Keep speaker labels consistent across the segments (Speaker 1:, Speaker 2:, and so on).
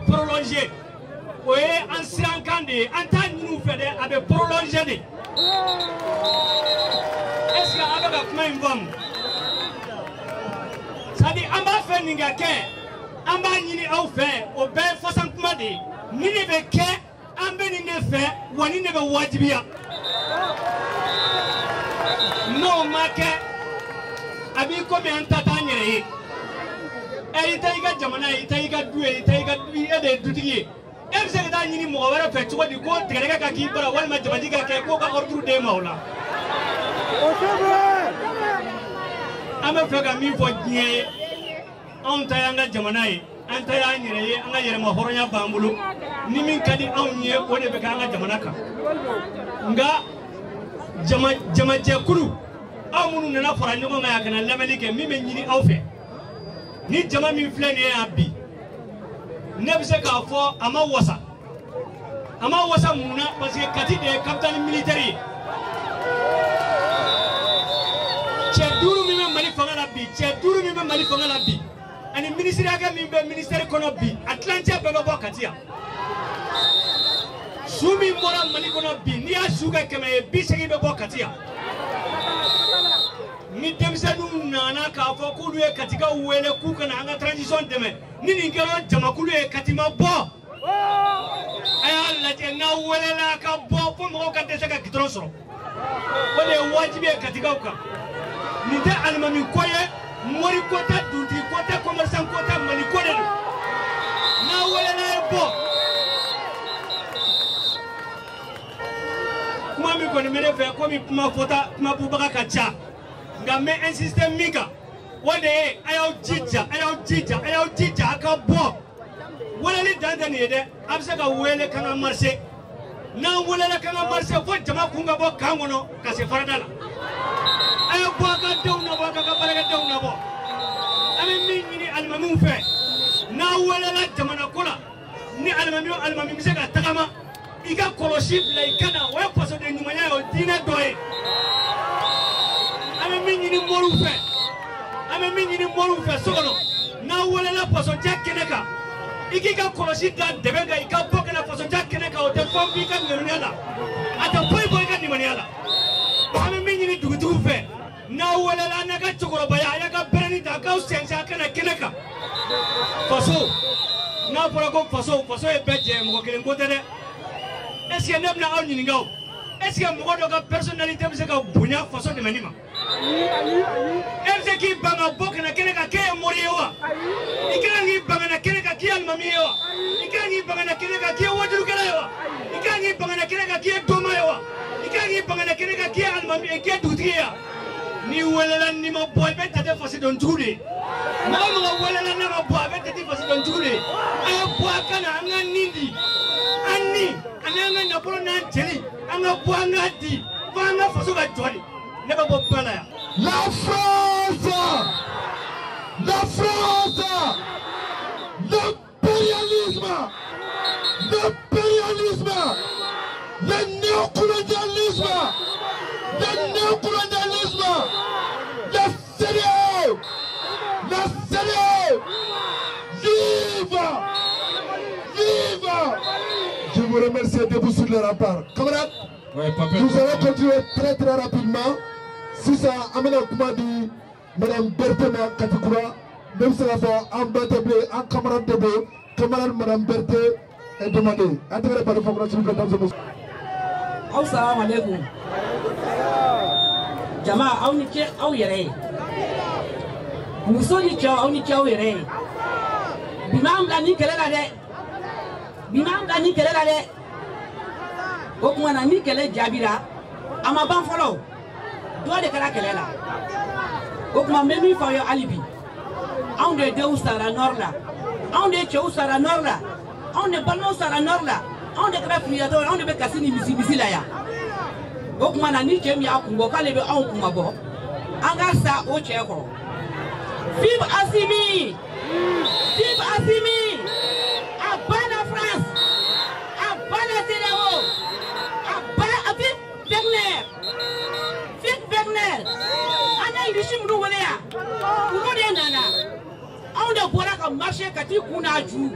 Speaker 1: Prolonger o ye an sirankan de ye, an t'a ɲini u fɛ dɛ, a bɛ prolonger de. Est ce que a bɛ ka kuma in faamu? C'est à dire an b'a fɛ nin ka kɛ, an b'a ɲini aw fɛ, o bɛɛ ye fasan kuma de ye. Nin de bɛ kɛ, an bɛ nin de fɛ, wa nin de bɛ wajibiya. N'o ma kɛ, a b'i komi an ta t'an yɛrɛ ye. I ta i ka jamana ye, i ta i ka du ye, i ta i ka e de ye dutigi ye. E bɛ se ka taa ɲini mɔgɔ wɛrɛ fɛ cogo di ko tigɛdɛgɛ ka k'i bara walima jabaji ka kɛ k'o ka ordre d'e ma o la? An bɛ fɛ ka min fɔ diɲɛ ye, anw ta y'an ka jamana ye, an ta y'an yɛrɛ ye, an ka yɛrɛma hɔrɔnya b'an bolo. Ni min ka di anw ye, o de bɛ kɛ an ka jamana kan. Nka jamajɛkulu, aw minnu nana fara ɲɔgɔn kan yan ka na lamɛnni kɛ, min bɛ ɲini aw fɛ, ni jama min filɛ nin ye yan bi, ne bɛ se k'a fɔ a ma wasa. A ma wasa mun na? Parce que Kati de ye capitale militaire ye. Cɛ 5 min bɛ Mali fanga la bi, cɛ 5 min bɛ Mali fanga la bi, ani minisiri hakɛ min bɛ ministère kɔnɔ bi, a tilancɛ bɛɛ bɛ bɔ Kati yan. Su min bɔra Mali kɔnɔ bi, n'i y'a su kɛ 100 ye, 80 bɛ bɔ Kati yan. Ni denmisɛnninw nana k'a fɔ k'olu ye Katikaw wele k'u ka na an ka transition dɛmɛ, ni nin kɛra jamakulu ye, Kati ma bɔ. A y'a lajɛ, n'aw welela ka bɔ fo mɔgɔw ka dɛsɛ ka gidɔrɔn sɔrɔ. O de ye wajibi ye Katikaw kan. Nin tɛ alimami ko ye, mori ko tɛ, dugutigi ko tɛ, commerçant ko tɛ, Mali ko de don. N'aw welela ye bɔ. Kuma min kɔni bɛ ne fɛ, komi kuma fɔta, kuma bubaga ka ca, nka n bɛ insister min kan, o de ye a y'aw jija, a y'aw jija, a y'aw jija a ka bɔ. Weleli dan tɛ nin ye dɛ, a bɛ se ka wele k'an ka marcher. N'an welela k'an ka marcher, fo jama kun ka bɔ camp kɔnɔ ka se farada la. A ye bɔ a ka denw nabɔ, a ka baarakɛdenw nabɔ. An bɛ min ɲini alimamiw fɛ, n'aw welela jamana ko la, ni alimami o alimami bɛ se ka tagama, i ka kɔlɔsi bila i ka na, o ye fasoden ɲumanya ye, o ye diinɛ dɔ ye. An bɛ min ɲini moriw fɛ, an bɛ min ɲini moriw fɛ so kɔnɔ, n'aw welela fasojɛ kɛnɛ kan, i k'i ka kɔlɔsi da dɛbɛn kan, i ka bɔ ka na fasojɛ kɛnɛ kan, o tɛ fɛn b'i ka ŋaniya la, a tɛ foyi bɔ i ka limaniya la. An bɛ min ɲini dugutigiw fɛ, n'aw welela a n'a ka cɛkɔrɔbaya, a y'a ka bɛrɛni ta, a k'aw sɛnsɛn a ka na kɛnɛ kan. Faso, n'a fɔra ko faso, faso ye bɛɛ jɛ, mɔgɔ kelen ko tɛ dɛ. Est ce que ne bɛna aw ɲininka o? Est ce que mɔgɔ dɔ ka personnalité bɛ se ka bonya faso dɛmɛni ma? E bɛ se k'i ban ka bɔ ka na kɛnɛ kan k'e ye mori ye wa? I ka kan k'i ban ka na kɛnɛ kan k'i ye alimami ye wa? I ka kan k'i ban ka na kɛnɛ kan k'i ye wajulukɛla ye wa? I ka kan k'i ban ka na kɛnɛ kan k'i ye doma ye wa? I ka kan k'i ban ka na kɛnɛ kan k'i ye alimami ye, k'i ye dugutigi ye wa? N'i welela n'i ma bɔ, i bɛ jate fasodenjugu de ye. Mɔgɔ mɔgɔ welela n'a ma bɔ, a bɛ jate fasodenjugu de ye. A ye bɔ a ka na, an ka nin di, an ni ani an ka nafolo n'an jeli, an ka bɔ an k'a di, fo an ka faso ka jɔ de. Ne bɛ bɔ ba la yan.
Speaker 2: La France, la France, l'impérialisme, l'impérialisme, le néocolonialisme, le néocolonialisme, la CEDEAO, la CEDEAO, vive, vive. Je vous remercie debout sur le rempart. Camarades,
Speaker 3: ouais,
Speaker 2: nous allons continuer très très rapidement. Si ça amène un comment dit Madame Berthe Katikura, même si ça va en bas en camarade debout, camarade Madame Berthe est demandé. Intérêt par le fond, s'il vous plaît, mesdames et messieurs.
Speaker 4: Assalamu alaikum. Jama aw ni ce aw yɛrɛ ye. Muso ni cɛw aw ni ce aw yɛrɛ ye. Bi m'an bila nin kɛlɛ la dɛ. Bi m'an bila nin kɛlɛ la dɛ. O tuma na ni kɛlɛ jaabira, a ma ban fɔlɔ. Dɔ de kɛra kɛlɛ la. O tuma n bɛ min fɔ aw ye hali bi, anw de denw sara nord la, anw de cɛw sara nord la, anw de balimaw sara nord la, anw de kɛra filiyatɔw ye, anw de bɛ kasi ni misi misi la yan. O tuma na ni cɛ min y'a kun bɔ k'ale bɛ anw kun bɔ, an ka sa o cɛ kɔrɔ. Vive Assimi! Vive Assimi! À bas la France! À bas la CEDEAO! À bas, vive militaires. An ye irisi minnu wele yan, olu de nana. Anw de bɔra ka marché ka t'i kun n'a ju.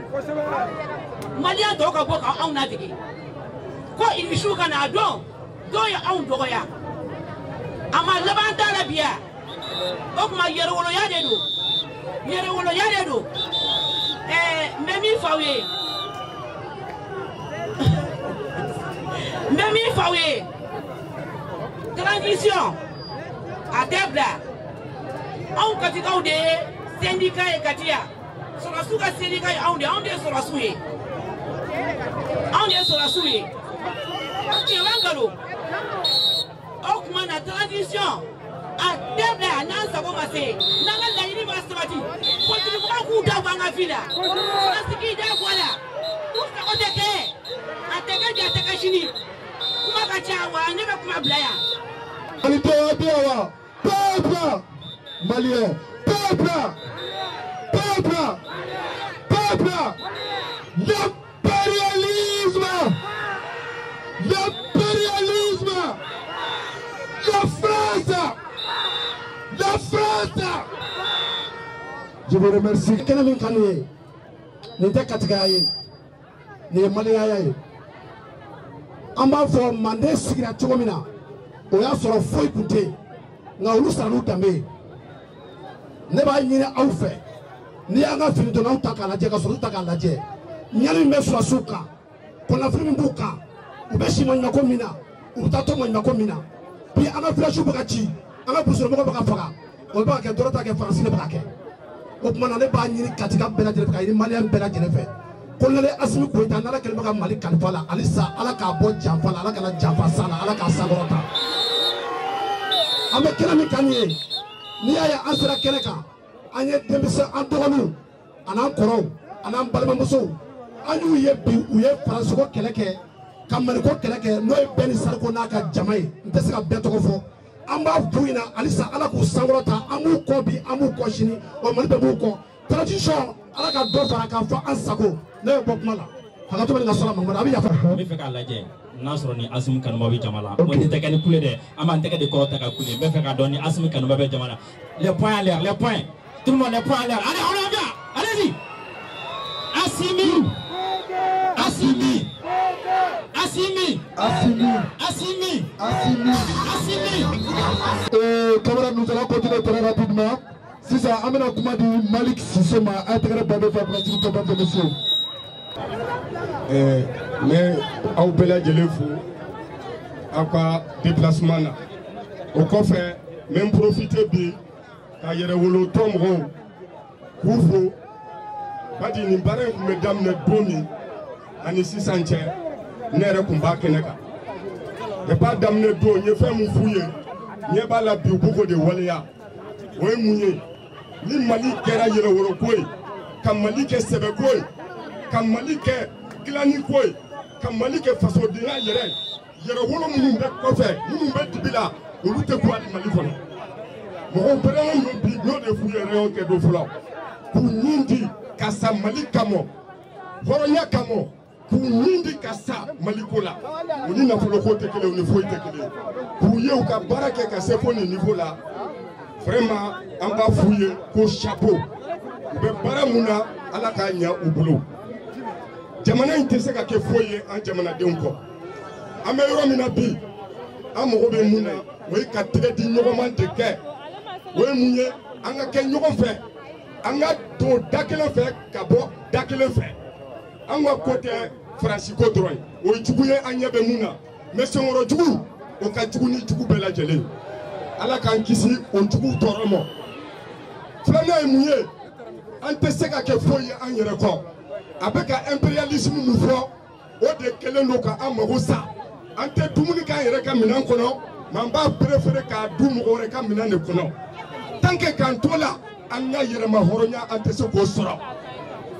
Speaker 4: Maliyɛn tɔw ka bɔ ka anw ladege. Ko irisiw ka n'a dɔn, dɔw ye anw dɔgɔya. A ma laban t'a la bi yan. O tuma yɛrɛwoloya de don. Yɛrɛwoloya de don. Ɛɛ n bɛ min f'aw ye. N bɛ min f'aw ye. Transition a tɛ bila. Anw Katikaw de ye syndicat ye Kati yan. Sɔrɔdasiw ka syndicat ye anw de ye. Anw de ye sɔrɔdasiw ye. Anw de ye sɔrɔdasiw ye. Tiɲɛ b'an nkalon. O tuma na transition a tɛ bila n'an sago ma se. N'an ka laɲini ma sabati. Politikimɔgɔw k'u da bɔ an ka vie la. Faransi k'i da bɔ a la. U sago tɛ kɛ. A tɛ kɛ bi a tɛ kɛ sini. Kuma ka ca wa ne bɛ kuma bila yan.
Speaker 2: Malidenw bɛ yan wa? Peuple malien, peuple, peuple, peuple, l'impérialisme, l'impérialisme, la France, la France. Je vous remercie.
Speaker 3: Kɛnɛ min ka nin ye, nin tɛ Katikaya ye, nin ye maliyaya ye. An b'a fɔ Manden sigira cogo min na, o y'a sɔrɔ foyi tun tɛ yen, nka olu sara n'u danbe ye. Ne b'a ɲini aw fɛ, n'i y'an ka finidonnaw ta k'a lajɛ, ka sɔrɔdasiw ta k'a lajɛ, ɲani min bɛ sɔrɔdasiw kan, kɔnɔnafili min b'u kan, u bɛ si maɲumako min na, u bɛ taa to maɲumako min na. Bi an ka village bɛ ka ci, an ka burusikɔnɔmɔgɔw bɛ ka faga, o bɛ ka kɛ dɔrɔn ta kɛ Faransi de bɛ ka kɛ. O tuma na ne b'a ɲini Katika bɛɛ lajɛlen fɛ, ka ɲini Maliyɛn bɛɛ lajɛlen fɛ. Colonel Assimi Goïta n'Ala kɛlen bɛ ka Mali kalifa la, halisa Ala k'a bɔ janfa la, Ala kana janfa s'a la, Ala k'a sankɔrɔta. An bɛ kɛnɛ min kan nin ye, n'i y'a ye an sera kɛnɛ kan, an ye denmisɛn, an dɔgɔninw, an'an kɔrɔw, an'an balimamusow, an y'u ye bi u ye Faransiko kɛlɛ kɛ, ka Maliko kɛlɛ kɛ, n'o ye bɛɛ ni Sariko n'a ka jama ye. N tɛ se ka bɛɛ tɔgɔ fɔ. An b'a f'u ɲɛna halisa Ala k'u sankɔrɔta, an b'u kɔ bi, an b'u kɔ sini, wa Mali bɛɛ b'u kɔ. Transition Ala ka dɔ fara k'a fɔ an sago. Ne bɛ bɔ kuma la. Hakɛto bɛ nin ka sɔrɔ Mamadu, a bɛ yafa.
Speaker 1: N bɛ fɛ k'a lajɛ n'a sɔrɔ ni Assimi kanuba bɛ jama la. O tɛ kɛ ni kule dɛ, an b'an tɛgɛ de kɔrɔta ka kule. N bɛ fɛ k'a dɔn ni Assimi kanuba bɛ jama la. Les poings en l'air, les poings. Tout le monde, les poings en l'air. Allez, on y va. Allez-y. Assimi. Assimi. Assimi.
Speaker 2: Assimi.
Speaker 1: Assimi.
Speaker 2: Assimi.
Speaker 1: Assimi.
Speaker 2: Camarades, nous allons continuer très rapidement. Sisan an bɛna kuma di Malick Cissé ma, a tɛgɛrɛ ba bɛ fɛ Faransi tɔn bɛ messieurs.
Speaker 5: N bɛ aw bɛɛ lajɛlen fo aw ka déplacement na. O kɔfɛ n bɛ n profiter bi ka yɛrɛwolo tɔn mɔgɔw k'u fo badi nin baara in tun bɛ daminɛ don min ani sisan cɛ, ne yɛrɛ tun b'a kɛnɛ kan. Depuis a daminɛ don n ye fɛn min f'u ye, ɲɛ b'a la bi u b'o k'o de waleya. O ye mun ye? Ni Mali kɛra yɛrɛwoloko ye, ka Mali kɛ sɛbɛko ye, ka Mali kɛ dilanni ko ye, ka Mali kɛ fasodenya yɛrɛ, yɛrɛwolo minnu bɛ kɔfɛ, minnu bɛ dibi la, olu tɛ bɔ hali Mali kɔnɔ. Mɔgɔw pɛrɛnnen don bi, n y'o de f'u ye réunion kɛ don fɔlɔ, k'u ɲin di ka sa Mali kama, hɔrɔnya kama, k'u ɲin di ka sa Maliko la. U ni nafoloko tɛ kelen, u ni foyi tɛ kelen. K'u ye u ka baara kɛ ka se fo nin niveau la. Vraiment, an b'a f'u ye ko chapeau. U bɛ baara mun na, Ala k'a ɲɛ u bolo. Jamana in tɛ se ka kɛ foyi ye an jamanadenw kɔ. An bɛ yɔrɔ min na bi, an mago bɛ mun na, o ye ka tɛgɛ di ɲɔgɔn ma de kɛ. O ye mun ye? An ka kɛ ɲɔgɔn fɛ, an ka don da kelen fɛ ka bɔ da kelen fɛ. An ka ko tɛ Faransi ko dɔrɔn ye, o ye jugu ye an ɲɛ bɛ mun na. Mais senkɔrɔ jugu, o ka jugu ni jugu bɛɛ lajɛlen. Ala k'an kisi o jugu tɔɔrɔ ma. Filanan ye mun ye? An tɛ se ka kɛ foyi ye an yɛrɛ kɔ. A bɛ ka impérialisme mun fɔ, o de kɛlen don ka an mago sa. An tɛ dumuni k'an yɛrɛ ka minɛn kɔnɔ, mais an b'a préféré k'a dun mɔgɔ wɛrɛ ka minɛn de kɔnɔ. Tant que k'an to la, an ka yɛrɛma hɔrɔnya an tɛ se k'o sɔrɔ.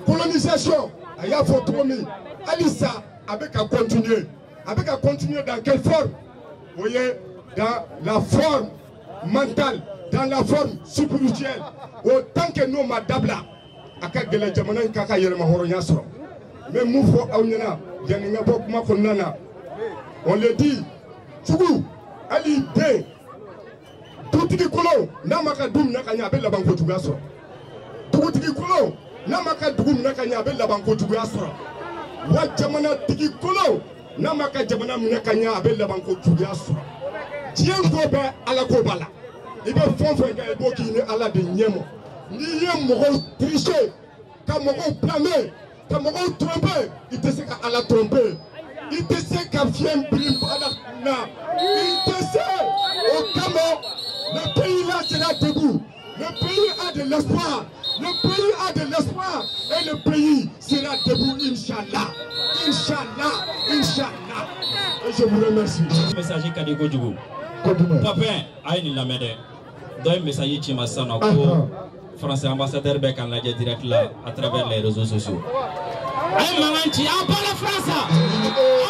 Speaker 5: Colonisation, a y'a fɔ cogo min, halisa a bɛ ka continuer. A bɛ ka continuer dans quelle forme? O ye dans la forme mentale, dans la forme spirituelle. O tant que n'o ma dabila, a ka gɛlɛn jamana in k'a ka yɛrɛma hɔrɔnya sɔrɔ. N bɛ mun fɔ aw ɲɛna yanni n ka bɔ kuma kɔnɔna na? On le dit, jugu, hali den du Dutigi kolon n'a ma ka du minɛ ka ɲɛ, a bɛ laban kojuguya sɔrɔ. Dugutigi kolon n'a ma ka dugu minɛ ka ɲɛ, a bɛ laban kojuguya sɔrɔ. Wa jamanatigi kolon n'a ma ka jamana minɛ ka ɲɛ, a bɛ laban kojuguya sɔrɔ. Diɲɛ ko bɛɛ Ala ko b'a la. I bɛ fɛn o fɛn kɛ, i b'o k'i ni Ala de ɲɛmɔ. N'i ye mɔgɔw tricher, ka mɔgɔw blâmer, ka mɔgɔw tromper, i tɛ se ka Ala tromper. I tɛ se ka fiɲɛ biri Ala kunna. I tɛ se. O kama, le pays là sera debout. Le pays a de l'espoir. Le pays a de l'espoir. Et le pays sera debout, Inch'Allah. Inch'Allah. Inch'Allah. Et je vous remercie.
Speaker 1: Message ka di kojugu. Papin, a ye nin lamɛn dɛ. Dɔ ye message ci ma sisan nɔ ko français ambassadeur bɛ k'an lajɛ direct la à travers les réseaux sociaux. A ye mankan ci, a b'a la France! A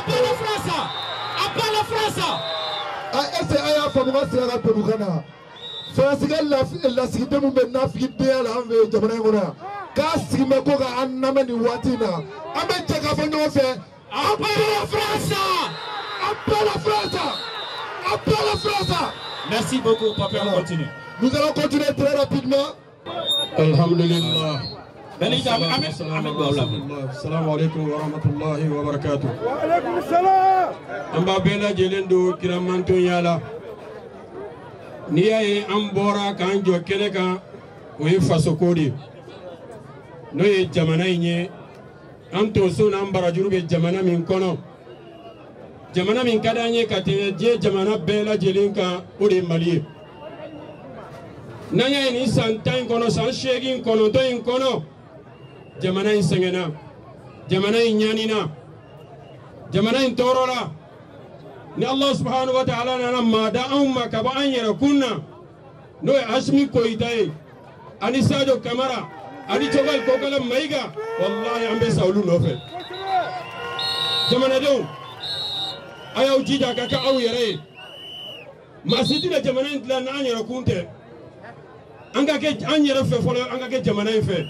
Speaker 1: b'a la France! A b'a la France!
Speaker 2: A est-ce que a y'a faamu ka sira ka tubabukan na? Faransi ka lasigiden min bɛ nafigidenya la an fɛ yen jamana in kɔnɔ yan, k'a sigi bɛ ko ka an lamɛn nin waati in na, an bɛ jɛ k'a fɔ ɲɔgɔn fɛ.
Speaker 1: A b'a la France!
Speaker 2: A b'a la France! A b'a la France!
Speaker 1: Merci beaucoup, Papa, on continue.
Speaker 2: Nous allons continuer très rapidement.
Speaker 5: Alhamdulillah.
Speaker 6: Assalamu alaikum wa rahmatullahi wa barakatuh.
Speaker 5: Wa alaikum salam.
Speaker 6: An b'a bɛɛ lajɛlen don kiramantonya la. N'i y'a ye an bɔra k'an jɔ kɛnɛ kan, o ye fasoko de ye. N'o ye jamana in ye, an tonso n'an barajuru bɛ jamana min kɔnɔ. Jamana min ka d'an ye ka tɛmɛ diɲɛ jamana bɛɛ lajɛlen kan, o de ye Mali ye. N'an y'a ye nin san 10 in kɔnɔ, san 8 9 in kɔnɔ, jamana in sɛgɛnna, jamana in ɲanina, jamana in tɔɔrɔla. Ni Allah subhanahu wa ta'ala nana maa da anw ma ka bɔ an yɛrɛ kun na, n'o ye Asimi Goyita ye, ani Sadio Kamara, ani Choguel Kokalla Maïga, wallahi an bɛ sa olu nɔfɛ. Jamanadenw, a y'aw jija ka kɛ aw yɛrɛ ye. Maa si tɛna jamana in dilan n'an yɛrɛ kun tɛ. An ka kɛ an yɛrɛ fɛ fɔlɔ, an ka kɛ jamana in fɛ.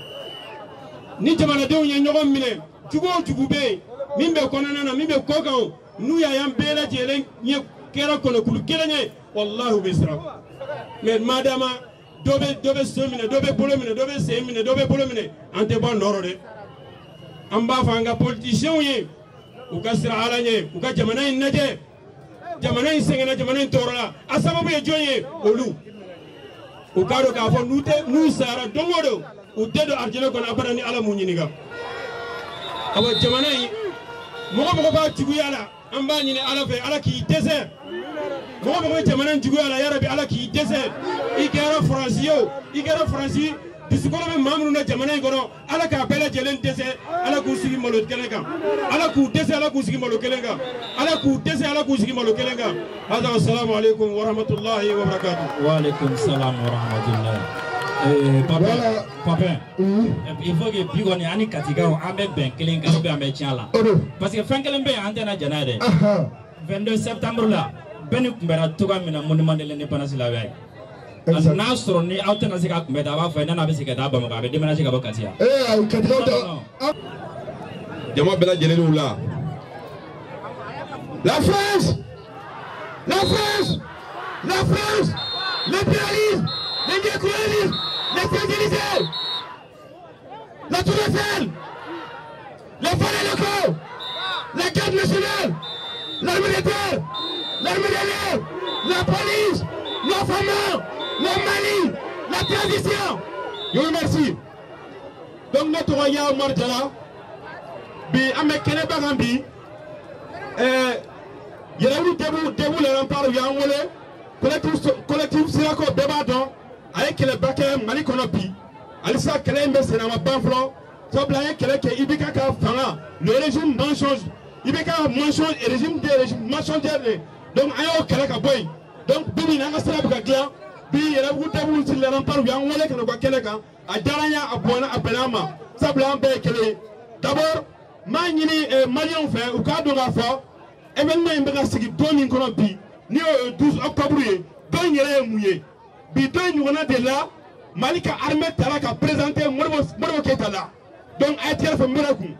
Speaker 6: Ni jamanadenw ye ɲɔgɔn minɛ, jugu o jugu bɛ yen, min bɛ kɔnɔna na, min bɛ kɔ kan, n'u y'a y'an bɛɛ lajɛlen ye kɛra kɔnɔkulu kelen ye, walahi u bɛ siran. Mais madama dɔ bɛ so minɛ, dɔ bɛ bolo minɛ, dɔ bɛ sen minɛ, dɔ bɛ bolo minɛ, an tɛ bɔ nɔrɔ dɛ. An b'a fɔ an ka politiciens ye, u ka siran Ala ɲɛ, u ka jamana in lajɛ. Jamana in sɛgɛnna, jamana in tɔɔrɔla, a sababu ye jɔn ye? Olu. U k'a dɔn k'a fɔ n'u sara don o don, u tɛ don arijinɛ kɔnɔ abada ni Ala m'u ɲininka. Awa jamana in, mɔgɔ mɔgɔ b'a juguya la, an b'a ɲini Ala fɛ, Ala k'i dɛsɛ. Mɔgɔ mɔgɔ bɛ jamana in juguya la, yarabi Ala k'i dɛsɛ. I kɛra Faransi ye o, i kɛra Faransi dusukolo bɛ maa minnu na jamana in kɔnɔ, Ala k'a bɛɛ lajɛlen dɛsɛ, Ala k'u sigi malo kelen kan. Ala k'u dɛsɛ, Ala k'u sigi malo kelen kan. Ala k'u dɛsɛ, Ala k'u sigi malo kelen kan. Hada assalamu alaikum wa rahmatullahi wa barakatuh.
Speaker 1: Wa alaikum salam wa rahmatullahi. Papa, il faut que bi kɔni an ni Katikaw an bɛ bɛn kelen kan ou bien an bɛ tiɲɛ la. Parce que fɛn kelen bɛ yen an tɛna jɛn n'a ye dɛ. 22 septembre la, bɛɛ ni kunbɛnna cogoya min na monument de l'indépendance la ye. N'a sɔrɔ ni aw tɛna se ka kunbɛn ta, a b'a fɔ n'a bɛ se ka taa Bamakɔ, a bɛ déménager ka bɔ Kati yan.
Speaker 2: Katikaw tɛ.
Speaker 5: Jama bɛɛ lajɛlen la. La France, la France, la France, l'impérialisme, l'intercolonialisme, les Champs-Élysées, la Tour Eiffel, les forêts locaux, la garde nationale, l'armée de terre, l'armée de l'air, la police, l'enfant, le Mali, la transition. Je vous remercie. Donc notre roi Omar Diarra, bi an bɛ kɛnɛba kan bi, Yɛrɛwolo debout les remparts u y'an wele, collectif Sirako bɛɛ b'a dɔn, a ye kɛlɛba kɛ Mali kɔnɔ bi. Halisa kɛlɛ in bɛ senna, a ma ban fɔlɔ. Sabula an ye kɛlɛ kɛ IBK ka fanga, le régime mensonge, IBK mensonge, régime de régime mensongère de. Donc an y'o kɛlɛ ka bɔ yen. Donc bi bi in na an ka sira bɛ ka dilan. Bi Yɛrɛwolo debout sur les remparts u y'an wele ka na u ka kɛnɛ kan. A diyara an ye, a bonyana, a bɛnna an ma. Sabula an bɛɛ ye kelen ye. D'abord, n b'a ɲini maliyɛnw fɛ u k'a dɔn k'a fɔ événement in bɛ ka sigi don min kɔnɔ bi, ni o ye 12 octobre ye, don in yɛrɛ ye mun ye? Bi don in ɲɔgɔnna de la, Mali ka armée taara ka présenter Modibo Keïta la. Donc a ye tigɛrɛ fɔ n bɛrɛ kun.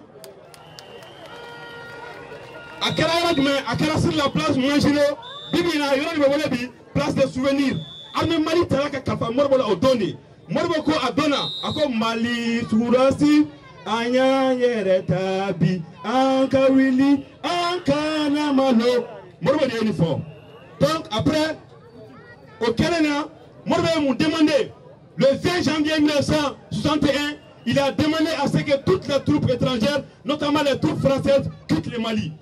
Speaker 5: A kɛra yɔrɔ jumɛn? A kɛra sur la place Mangelot. Bi bi in na yɔrɔ de bɛ wele bi place des souvenirs.
Speaker 6: Armée Mali taara ka kalifa Modibo la o don de. Modibo ko a don na a ko Mali surasi an y'an yɛrɛ ta bi an ka wuli an kana malo. Modibo de ye nin fɔ. Donc après o kɛlen na Modibo ye mun demandé le 20 janvier 1961. Il a demandé à ce que toutes les troupes étrangères, notamment les troupes françaises, quittent le Mali.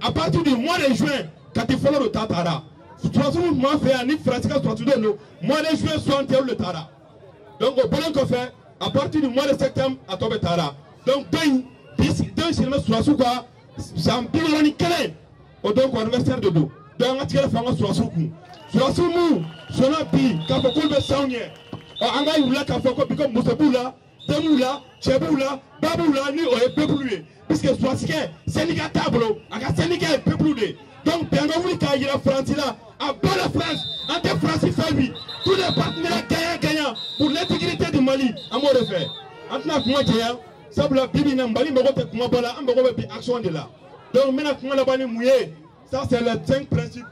Speaker 6: À partir du mois de juin, Kati fɔlɔ de ta taara. Sɔrɔdasiw tun b'an fɛ yan ni Faransi ka sɔrɔdasiw don, mois de juin 61 de taara. Donc o bɔlen kɔfɛ, à partir du mois de septembre, a tɔ bɛ taara. Donc don in, don sirimɛ sɔrɔdasiw ka san 61 o don ko anniversaire de don. Donc an ka tigɛrɛ fɔ an ka sɔrɔdasiw kun. Sɔrɔdasiw mun sɔnna bi k'a fɔ k'olu bɛ s'anw ɲɛ. Ɔ an ka yir'u la k'a fɔ ko bi ko muso b'u la. Den b'u la, cɛ b'u la, ba b'u la, ni o ye peuple ye. Puisque sɔrɔdasikɛ syndicat t'a bolo, a ka syndicat ye peuple de ye. Donc bi an ka wuli k'a yira Faransi la, à bas la France, an tɛ Faransi fɛ bi. Tous les partenaires gagnant-gagnant pour l'intégrité du Mali, an b'o de fɛ. An tɛna kuma jɛya, sabula bi bi in na Mali mago tɛ kumaba la, an mago bɛ bi action de la. Donc n bɛna kuma laban ni mun ye? Ça c'est les 5 principes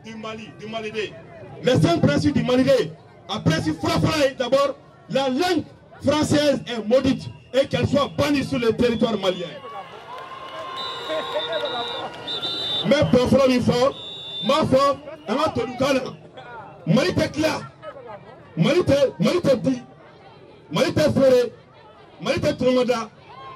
Speaker 6: du Mali, du Maliden. Les 5 principes du Maliden. A principe fɔlɔ-fɔlɔ ye d'abord la langue française est maudite et qu'elle soit bannie sur le territoire malien. Mais pour fɔlɔ min fɔ, n b'a fɔ an ka todunkan na, Mali tɛ tila, Mali tɛ di, Mali tɛ feere, Mali tɛ tɔnɔmada,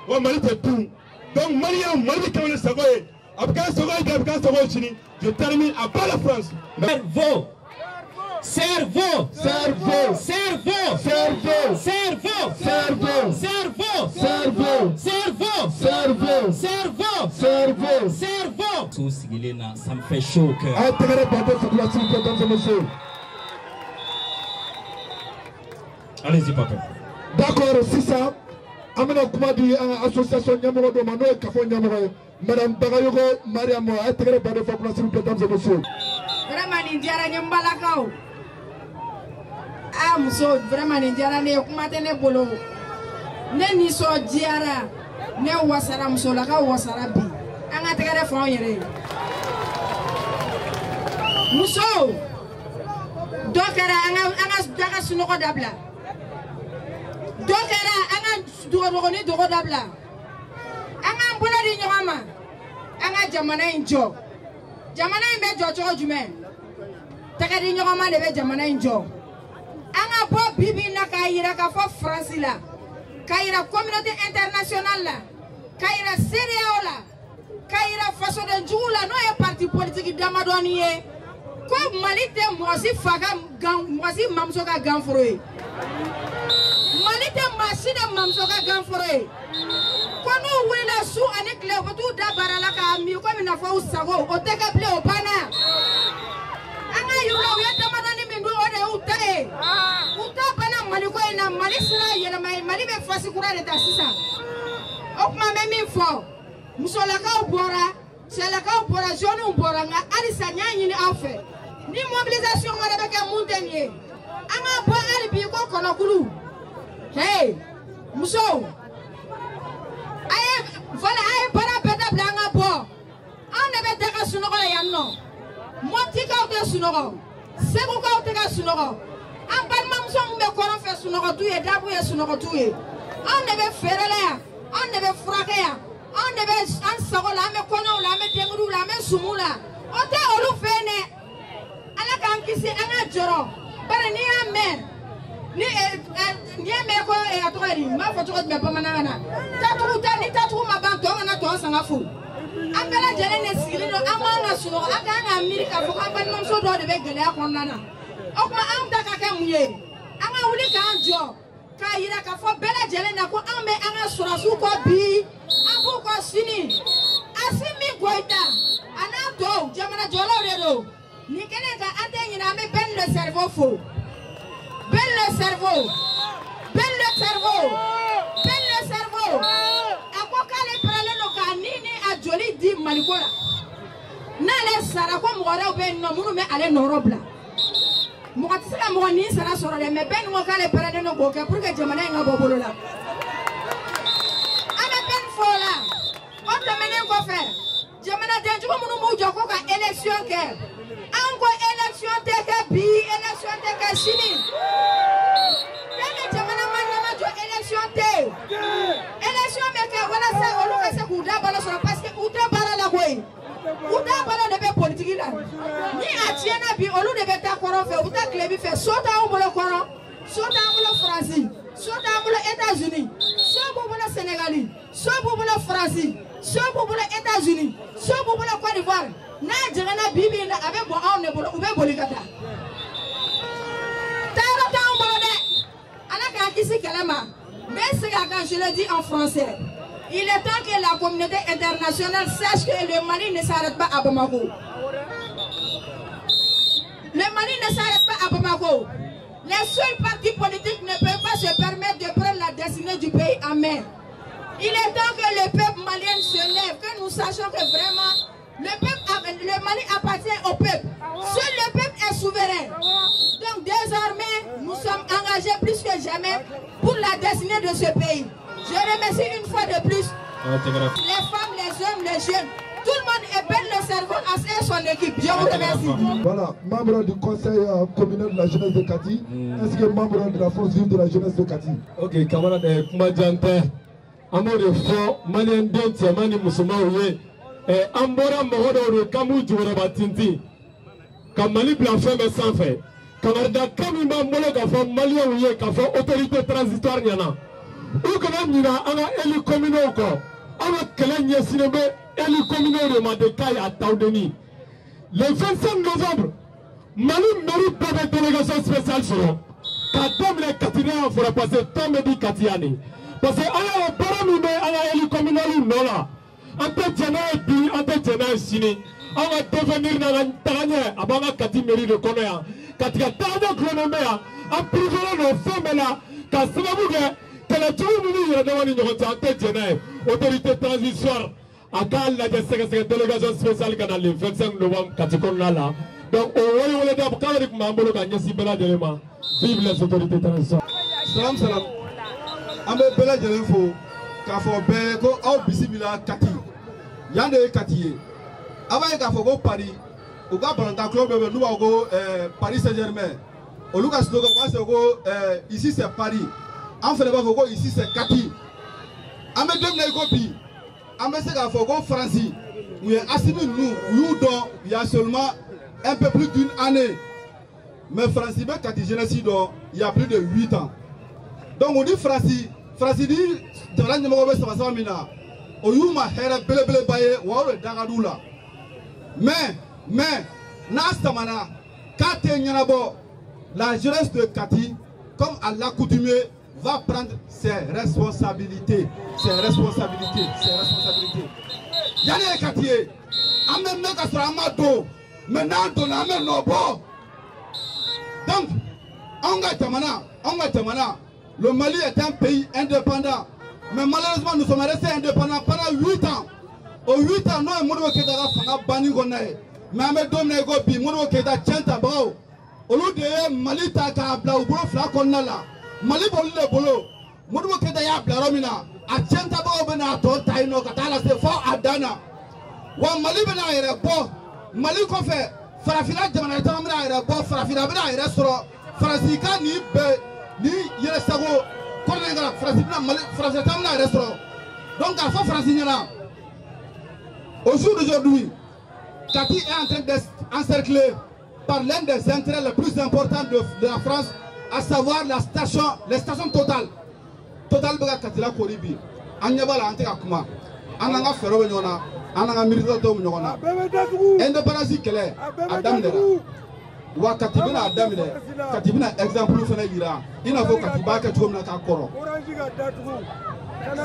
Speaker 6: wa Mali tɛ dun. Donc Maliyɛnw, Mali bɛ kɛ ni sago ye, a bɛ kɛ sago ye bi, a bɛ kɛ sago ye sini. Je termine à bas la France.
Speaker 4: Cerveau. Cerveau.
Speaker 2: Cerveau.
Speaker 4: Cerveau.
Speaker 2: Cerveau.
Speaker 4: Cerveau.
Speaker 2: Cerveau.
Speaker 4: Cerveau.
Speaker 2: Cerveau.
Speaker 4: Cerveau.
Speaker 2: Cerveau.
Speaker 4: Cerveau.
Speaker 2: Cerveau.
Speaker 4: Cerveau. Sous sigilen na, ça me fait chaud au cœur.
Speaker 2: A ye tɛgɛrɛ baden fo s'il vous plaît, mesdames et messieurs.
Speaker 1: Allez-y papa.
Speaker 2: D'accord, sisan an bɛna kuma di an ka association ɲɛmɔgɔ dɔ ma n'o ye kafo ɲɛmɔgɔ ye, madame Bagayogo Mariam. A ye tɛgɛrɛ baden fo s'il vous plaît, mesdames et messieurs.
Speaker 7: Vraiment nin diyara n ye n balakaw. Ah muso, vraiment nin diyara ne ye, kuma tɛ ne bolo. Ne nisɔndiyara, ne wasara, musolakaw wasara bi. An ka tɛgɛrɛ fɔ anw yɛrɛ ye. Musow, dɔ kɛra an ka sunɔgɔ dabila. Dɔ kɛra an ka dogodogoni dogo dabila. An k'an bolo di ɲɔgɔn ma. An ka jamana in jɔ. Jamana in bɛ jɔ cogo jumɛn? Tɛgɛ di ɲɔgɔn ma de bɛ jamana in jɔ. An ka bɔ bi bi in na k'a yira k'a fɔ Faransi la, k'a yira communauté internationale la, k'a yira CEDEAO la, k'a yira fasodenjugu la n'o ye parti politique damadɔni ye, ko Mali tɛ mɔgɔ si fa ka gan, mɔgɔ si mamuso ka ganforo ye. Mali tɛ maa si de mamuso ka ganforo ye. Ko n'u wulila su ani tile u bɛ t'u da baara la k'a min komi n'a fɔ u sago, o tɛ kɛ bilen, o banna. An ka yir'u la u ye damadɔni min dun o de y'u ta ye. U ta banna Maliko in na, Mali sera yɛlɛma ye, Mali bɛ fasi kura de ta sisan. O tuma n bɛ min fɔ, musolakaw bɔra, cɛlakaw bɔra, jeunes bɔra, nka halisa n y'a ɲini aw fɛ, ni mobilisation wɛrɛ bɛ kɛ mun tɛ nin ye, an ka bɔ hali bi ko kɔnɔkulu. Hey, musow, a ye voilà, a ye baara bɛɛ dabila an ka bɔ. Anw de bɛ da ka sunɔgɔ la yan nɔ. Mɔptikaw tɛ sunɔgɔ, Segukaw tɛ ka sunɔgɔ. An balimamuso min bɛ kɔrɔn fɛ sunɔgɔ t'u ye, dabu ye sunɔgɔ t'u ye. Anw de bɛ feere la yan, anw de bɛ furakɛ yan, anw de bɛ an sago la, an bɛ kɔɲɔw la, an bɛ denkudiw la, an bɛ sumuw la. O tɛ olu fɛ yen dɛ. Ala k'an kisi an ka jɔrɔ. Bari n'i y'a mɛn, ni n'i y'a mɛn ko a tɔgɔ ye di, n b'a fɔ cogo jumɛn bamanankan na, tatugu tɛ, ni tatugu ma ban tɔ kana tɔ sanga fo. An bɛɛ lajɛlen de sigilen don, an b'an ka sunɔgɔ, an kan ka miiri k'a fɔ k'an balimamuso dɔw de bɛ gɛlɛya kɔnɔna na. O tuma anw ta ka kɛ mun ye? An ka wuli k'an jɔ k'a yira k'a fɔ bɛɛ lajɛlen na ko anw bɛ an ka sɔrɔdasiw kɔ bi, an b'u kɔ sini. Asimi Goyita a n'a tɔw jamana jɔlaw de don. Nin kɛlen kan an tɛ ɲinɛ, an bɛ Ben le cerveau fo. Ben le cerveau, Ben le cerveau, Ben le cerveau. A ko k'ale pɛrɛlen don k'a ni a joli di Maliko la. N'ale sara ko mɔgɔ wɛrɛw bɛ yen nɔ minnu bɛ ale nɔrɔ bila. Mɔgɔ tɛ se ka mɔgɔ ni sara sɔrɔ dɛ, mais Ben ko k'ale pɛrɛlen don k'o kɛ pour que jamana in ka bɔ bolo la. An bɛ Ben fo o la. O tɛmɛnen kɔfɛ, jamanadenjugu minnu b'u jɔ ko ka élection kɛ, an ko élection tɛ kɛ bi, élection tɛ kɛ la. Ni a tiɲɛna bi, olu de bɛ taa kɔrɔn fɛ, u bɛ taa tilebin fɛ. So t'anw bolo kɔrɔn, so t'an bolo Faransi, so t'an bolo États-Unis, so b'u bolo Sénégali, so b'u bolo Faransi, so b'u bolo États-Unis, so b'u bolo Côte d'Ivoire. N'a jiginna bi bi in na, a bɛ bɔn anw de bolo, u bɛ boli ka taa. Taayɔrɔ t'anw bolo dɛ. Ala k'an kisi kɛlɛ ma. N bɛ segin a kan, je le dis en français. Il est temps que la communauté internationale sache que le Mali ne s'arrête pas à Bamako. Le Mali ne s'arrête pas à Bamako. Les seuls partis politiques ne peuvent pas se permettre de prendre la destinée du pays en main. Il est temps que le peuple malien se lève, que nous sachions que vraiment le Mali appartient au peuple. Seul le peuple est souverain. Donc désormais, nous sommes engagés plus que jamais pour la destinée de ce pays. Je remercie une fois de plus les femmes, les hommes, les jeunes. Tout le monde ébène le cerveau à son équipe. Je vous remercie.
Speaker 2: Voilà, membre du conseil communal de la jeunesse de Kati, ainsi que membre de la force vive de la jeunesse de Kati.
Speaker 6: Ok, camarade, kuma jan tɛ. An b'o de fɔ maliyɛn den cɛman ni musomanw ye. An bɔra mɔgɔ dɔw de k'an b'u jukɔrɔba tintin ka Mali bila fɛn bɛɛ sanfɛ. Kangaridakan min b'an bolo k'a fɔ maliyɛnw ye, k'a fɔ autorité transitoire ɲɛna, u kana ɲinɛ an ka élus communaux kɔ. An ka kɛlɛ ɲɛsinnen bɛ élus communaux de ma de Kayes à Taoudeni. Le 25 novembre, Mali mairie bɛɛ bɛ délégation spéciale sɔrɔ k'a daminɛ Kati n'a y'a fɔra, parce que tɔn bɛ di Kati yan de. Parce que an y'a ye baara min bɛ an ka élus communaux nɔ la, an tɛ jɛn n'a ye bi, an tɛ jɛn n'a ye sini. An ka devenir n'an ka tagaɲɛ a b'an ka Kati mairie de kɔnɔ yan. Kati ka tagaɲɛ gulonnen bɛ yan, an préféré don fɛn bɛɛ la k'a sababu kɛ kɛlɛjugu minnu yɛrɛ dama ni ɲɔgɔn cɛ, an tɛ jɛn n'a ye. Autorité transitoire a k'a lajɛ sɛgɛsɛgɛ délégation spéciale ka na le 25 novembre Kati kɔnɔna la. Donc o weleweleda kan de tun b'an bolo ka ɲɛsin bɛɛ lajɛlen ma. Vive les autorités transitoires.
Speaker 8: Salam salam. An bɛ bɛɛ lajɛlen fo k'a fɔ bɛɛ ye ko aw bisimila Kati. Yan de ye Kati ye. A b'a ye k'a fɔ ko Paris, u ka balontan club dɔ bɛ yen n'u b'a fɔ ko Paris Saint-Germain. Olu ka slogan u b'a sɛbɛn ko ici c'est Paris. An fɛnɛ b'a fɔ ko ici c'est Kati. An bɛ don min na i ko bi, an bɛ se k'a fɔ ko Faransi, u ye Assimi ninnu, u y'u dɔn il y a seulement un peu plus d'une année. Mais Faransi bɛ Kati jeunesse dɔn il y a plus de 8 ans. Donc o ni Faransi, Faransi ni jamana ɲɛmɔgɔ bɛ sama sama min na, o y'u ma hɛrɛ belebeleba ye, wa o de da ka d'u la. Mais n'a samana k'a tɛ ɲɛnabɔ, la jeunesse de Kati, comme à l'accoutumée, va prendre ses responsabilités, ses responsabilités, ses responsabilités. Yanni ye Kati ye, an bɛ mɛn ka sɔrɔ an ma don, mais n'an donna an bɛ nɔ bɔ. Donc anw ka jamana, le Mali est un pays indépendant, mais malheureusement nous sommes restés indépendants pendant 8 ans. O 8 ans n'o ye Modibo Keyita ka fanga banni kɔnɔna ye, mais an bɛ don min na i ko bi, Modibo Keyita tiɲɛ tabagaw, olu de ye Mali ta k'a bila u bolo fila kɔnɔna la. Mali b'olu de bolo. Modibo Keyita y'a bila yɔrɔ min na, a tiɲɛ tabagaw bɛ n'a tɔ ta yen nɔ ka taa lase fo a dan na. Wa Mali bɛna a yɛrɛ bɔ. Mali kɔfɛ, farafinna jamana caman bɛna a yɛrɛ bɔ, farafinna bɛna a yɛrɛ sɔrɔ. Faransi ka nin bɛɛ ni yɛrɛ sago kɔnɔna in kan, Faransi bɛna Mali, farafinna caman bɛna a yɛrɛ sɔrɔ. Donc k'a fɔ Faransi ɲɛna, au jour d'aujourd'hui, Kati est en train d'être encerclé par l'un des intérêts les plus importants de la France, à savoir la station, les stations Total. Total bɛ ka Kati la kori bi. An ɲɛ b'a la, an tɛ ka kuma. An n'an ka fɛɛrɛw bɛ ɲɔgɔn na, an n'an ka miiritaw bɛ ɲɔgɔn na. Indépendance kɛlɛ a daminɛra. Wa Kati bɛna a daminɛ, Kati bɛna exemple fana yira, i n'a fɔ Kati b'a kɛ cogo min na k'a kɔrɔ.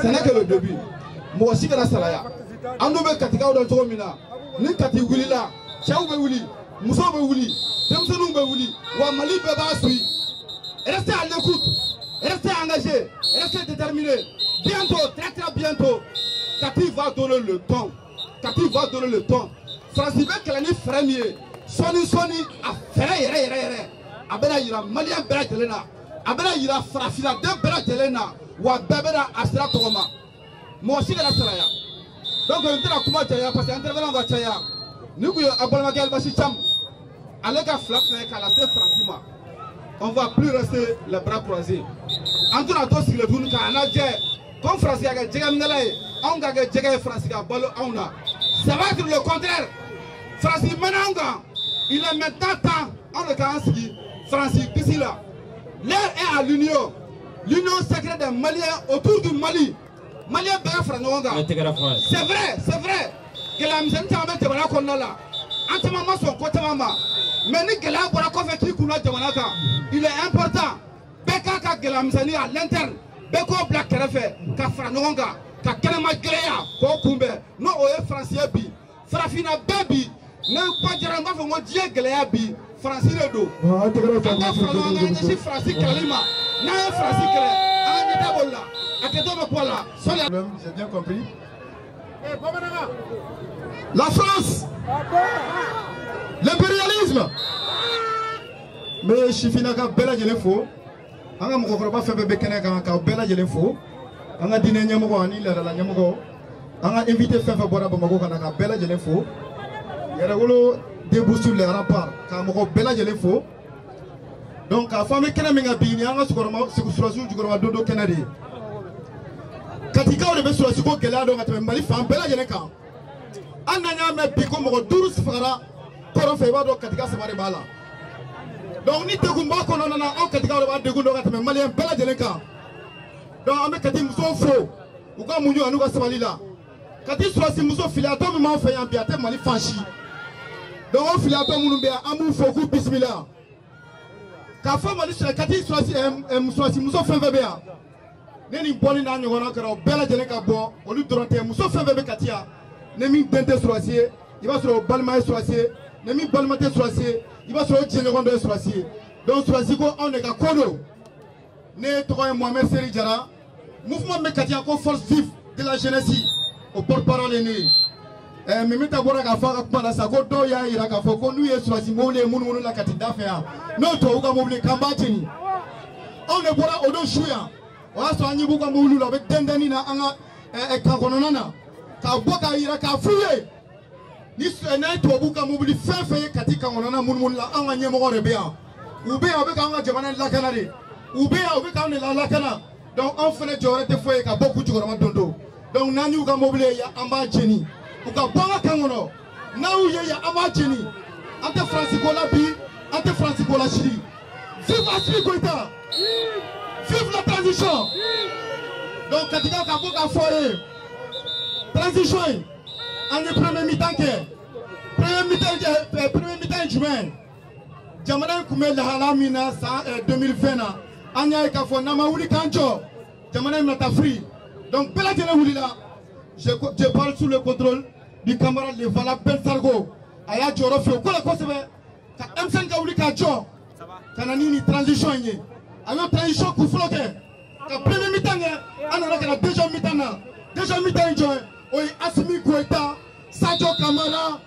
Speaker 8: Ce n'est que le début. Mɔgɔ si kana salaya. An dun bɛ Katikaw dɔn cogo min na, ni Kati wulila, cɛw bɛ wuli, musow bɛ wuli, denmisɛnninw bɛ wuli, wa Mali bɛɛ b'a suit. Restez à l'écoute, restez engagés, restez déterminés. Bientôt, très très bientôt, Kati va donner le ton. Kati va donner le ton. Faransi bɛ kɛlɛ ni fɛɛrɛ min ye, sɔɔni sɔɔni a fɛɛrɛ yɛrɛ yɛrɛ yɛrɛ, a bɛna yira maliyɛn bɛɛ lajɛlen na, a bɛna yira farafinna den bɛɛ lajɛlen na, wa bɛɛ bɛna a sira tɔgɔma. Mɔgɔ si kana salaya. Donc n tɛna kuma caya parce que intervenant ka caya. Ni kun ye a balimakɛ Elbasi Thiam, ale ka fila fila ye k'a lase Faransi ma. On va plus rester les bras croisés. An tɛna to sigilen tuguni k'a lajɛ comme Faransi ka kɛ jɛgɛminɛla ye, anw ka kɛ jɛgɛ ye, Faransi ka balo anw na. Ça va être le contraire. Faransi mɛnna an kan. Il est maintenant temps anw de k'an sigi Faransi disi la. L'heure est à l'union. L'union sacrée des Maliens autour du Mali. Maliens bɛɛ ka fara ɲɔgɔn kan. C'est vrai, c'est vrai. Gɛlɛya misɛnnin caman bɛ jamana kɔnɔna la. An caman ma sɔn ko caman ma. Mais ni gɛlɛya bɔra kɔfɛ k'i kunna jamana kan, il est important bɛɛ k'a ka gɛlɛya misɛnnin à l'interne, bɛɛ k'o bila kɛrɛfɛ ka fara ɲɔgɔn kan, ka kɛnɛma gɛlɛya k'o kunbɛn. N'o o ye Faransi ye bi, farafinna bɛɛ bi, ne kuma diyara n b'a fɔ n ko diɲɛ gɛlɛya bi, Faransi de don. An ka fara ɲɔgɔn kan, an ɲɛsin Faransi kɛlɛli ma. N'an ye Faransi kɛlɛ, an ka ɲɛtaa b'o la. A kɛtɔ bɛ bɔ a la.
Speaker 2: J'ai bien compris. La France, l'impérialisme. Mais sifinnaka bɛɛ lajɛlen fo, an ka mɔgɔkɔrɔba fɛn fɛn bɛ kɛnɛ kan k'aw bɛɛ lajɛlen fo, an ka diinɛ ɲɛmɔgɔ ani laadala ɲɛmɔgɔ, an ka invité fɛn fɛn bɔra Bamakɔ ka na k'a bɛɛ lajɛlen fo, Yɛrɛwolo debout sur les remparts k'a mɔgɔ bɛɛ lajɛlen fo. Donc k'a fɔ an bɛ kɛnɛ min kan bi, nin y'an ka sɔrɔdasiw jukɔrɔma dondo kɛnɛ de ye. Katikaw de bɛ sɔrɔdasi ko gɛlɛya dɔn ka tɛmɛ Mali fan bɛɛ lajɛlen kan. Hali n'an y'a mɛn bi ko mɔgɔ 5 fagara kɔrɔn fɛ, i b'a dɔn Katika 3 de b'a la. Donc ni degun b'a kɔnɔna na, anw Katikaw de b'a degun dɔn ka tɛmɛ Maliyɛn bɛɛ lajɛlen kan. Donc an bɛ Kati musow fo u ka muɲu an'u ka sabali la. Kati sɔrɔdasi muso filiyatɔ min b'an fɛ yan bi, a tɛ Mali fan si. Donc o filiyatɔ minnu bɛ yan, an b'u fo k'u bisimila. K'a fɔ Mali Kati sɔrɔdasi muso fɛn fɛn bɛ yan, ne ni bɔli n'a ɲɔgɔnna kɛra o bɛɛ lajɛlen ka bɔ, olu dɔrɔn tɛ, muso fɛn fɛn bɛ Kati yan, ne min den tɛ sɔrɔdasi ye, i b'a sɔrɔ o balima ye sɔrɔdasi ye, ne min balima tɛ sɔrɔdasi ye, i b'a sɔrɔ o jɛɲɔgɔn dɔ ye sɔrɔdasi ye. Donc sɔrɔdasi ko anw de ka ko don. Ne tɔgɔ ye Mohamed Seri Jara, mouvement bɛ Kati yan ko force vive de la jeunesse, o porte parole ye ne ye. Mimita bɔra k'a fɔ a ka kuma la sisan ko dɔw y'a jira k'a fɔ ko n'u ye sɔrɔdasi mobili ye munumunu la Kati da fɛ yan, n'o tubabu ka mobili k'an b'a jeni. Anw de bɔra o don su yan, o y'a sɔrɔ an ɲɛ b'u ka mobiliw la, u bɛ dɛndɛnni na an ka kan kɔnɔna na, k'a bɔ k'a jira k'a f'u ye ni n'a ye tubabu ka mobili fɛn fɛn ye Kati kan kɔnɔna munumunu la, anw ka ɲɛmɔgɔ de bɛ yan. U bɛ yan, u bɛ k'an ka jamana lakana de, u bɛ yan, u bɛ k'anw de lakana. Donc anw fana jɔyɔrɔ tɛ foyi ye ka bɔ k'u jukɔrɔma don don. Donc n'an y'u ka mobili ye yan, an b'a jeni. U ka bɔ an ka kan kɔnɔ, n'an y'u ye yan, an b'a jeni. An tɛ Faransi ko la bi, an tɛ Faransi ko la sini. Vive Assimi Goïta, vive la transition. Donc Katikaw ka bɔ k'a fɔ ye, transition in, an ye premier mi-temps kɛ. Premier mi-temps ye jumɛn ye? Jamana in tun bɛ lahala min na san 2020 na, an y'a ye k'a fɔ n'an ma wuli k'an jɔ, jamana in bɛna taa firi. Donc bɛɛ lajɛlen wulila. Je parle sous le contrôle du camarade Levala Ben Sargo. A y'a jɔyɔrɔ fɛ o ko la kosɛbɛ, ka M5 ka wuli k'a jɔ, ka na ni nin transition in ye. A y'o transition kun fɔlɔ kɛ, ka premier mi-temps kɛ, an nana ka na deuxième mi-temps na. Deuxième mi-temps ye jɔn ye? O ye Assimi Goïta, Sadio Kamara,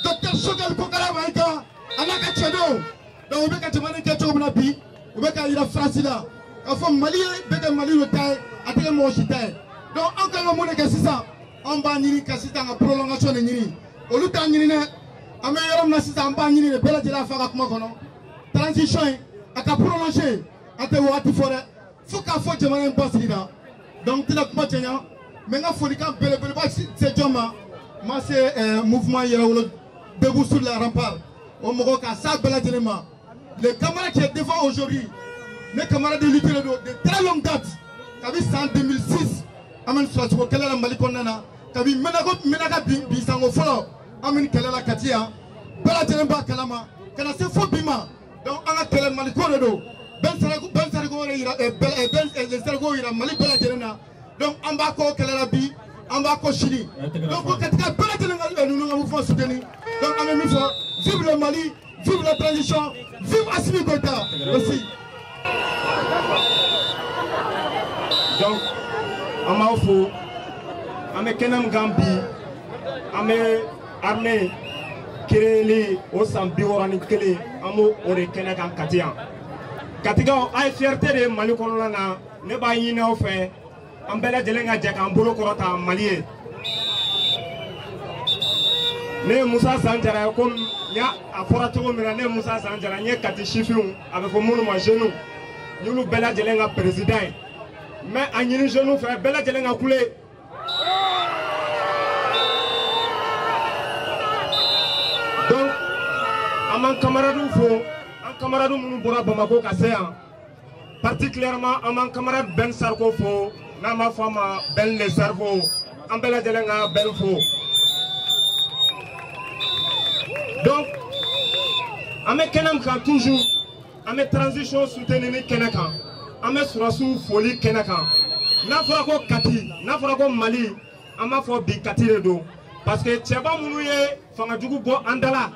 Speaker 2: Docteur Choguel Kokalla Maïga, a n'a ka cɛdenw. Donc u bɛ ka jamana in kɛ cogo min na bi, u bɛ k'a jira Faransi la k'a fɔ Mali ye bɛ kɛ Mali de ta ye, a tɛ kɛ mɔgɔ si ta ye. Donc an kan ka mun de kɛ sisan? An b'a ɲini ka sisan ka prolongation de ɲini. Olu t'a ɲini dɛ. An bɛ yɔrɔ min na sisan, an b'a ɲini de bɛɛ lajɛlen a fa ka kuma kɔnɔ. Transition in, a ka prolonger, an tɛ wagati fɔ dɛ. Fo k'a fɔ jamana in basigira. Donc n tɛna kuma janya, mais n ka folikan belebeleba se jɔn ma? N ma se mouvement Yɛrɛwolo debout sur les remparts. O mɔgɔ k'a s'a bɛɛ lajɛlen ma. Le camarade qui est devant aujourd'hui, ne camarade de lutte de très longue date, kabi san 2006, an bɛ nin sɔrɔsiko kɛlɛ la Mali kɔnɔna na, kabi Menaka bin sanko fɔlɔ, an bɛ nin kɛlɛ la Kati yan, bɛɛ lajɛlen b'a kalama, ka na se fo bi ma. Donc an ka kɛlɛ Mali ko de don. Ben Sarko de yira, Ben Sarko yira Mali bɛɛ lajɛlen na. Donc an b'a kɔ kɛlɛ la bi, an b'a kɔ sini. Donc ko Katika bɛɛ lajɛlen ka ninnu ka mouvement soutenir. Donc an bɛ min fɔ, vive le Mali, vive la transition, vive Assimi Goïta. Merci.
Speaker 1: Donc an b'aw fo, an bɛ kɛnɛ min kan bi, an bɛ armée créer o san 61, an b'o o de kɛnɛ kan Kati yan. Katikaw, a ye fierté de ye Mali kɔnɔna na. Ne b'a ɲini aw fɛ, an bɛɛ lajɛlen ka jɛ k'an bolo kɔrɔta Mali ye. Ne ye Musa Sanjara ye, komi n y'a a fɔra cogo min na, ne ye Musa Sanjara, n ye Kati sifinw, a bɛ fɔ minnu ma jeunes, n y'olu bɛɛ lajɛlen ka président ye. N bɛ a ɲini jeunes fɛ, bɛɛ lajɛlen ka kule.
Speaker 5: An b'an camarades fo, an camarades minnu bɔra Bamako ka se yan. Particulièrement an b'an camarade Ben Sarko fo, n'an b'a fɔ a ma Ben le Cerveau. An bɛɛ lajɛlen ka Ben fo. Donc an bɛ kɛnɛ min kan toujours, an bɛ transition soutenir ni kɛnɛ kan, an bɛ sɔrɔdasiw foli kɛnɛ kan. N'a fɔra ko Kati, n'a fɔra ko Mali, an b'a fɔ bi Kati de don, parce que cɛba minnu ye fangajugu bɔ an da la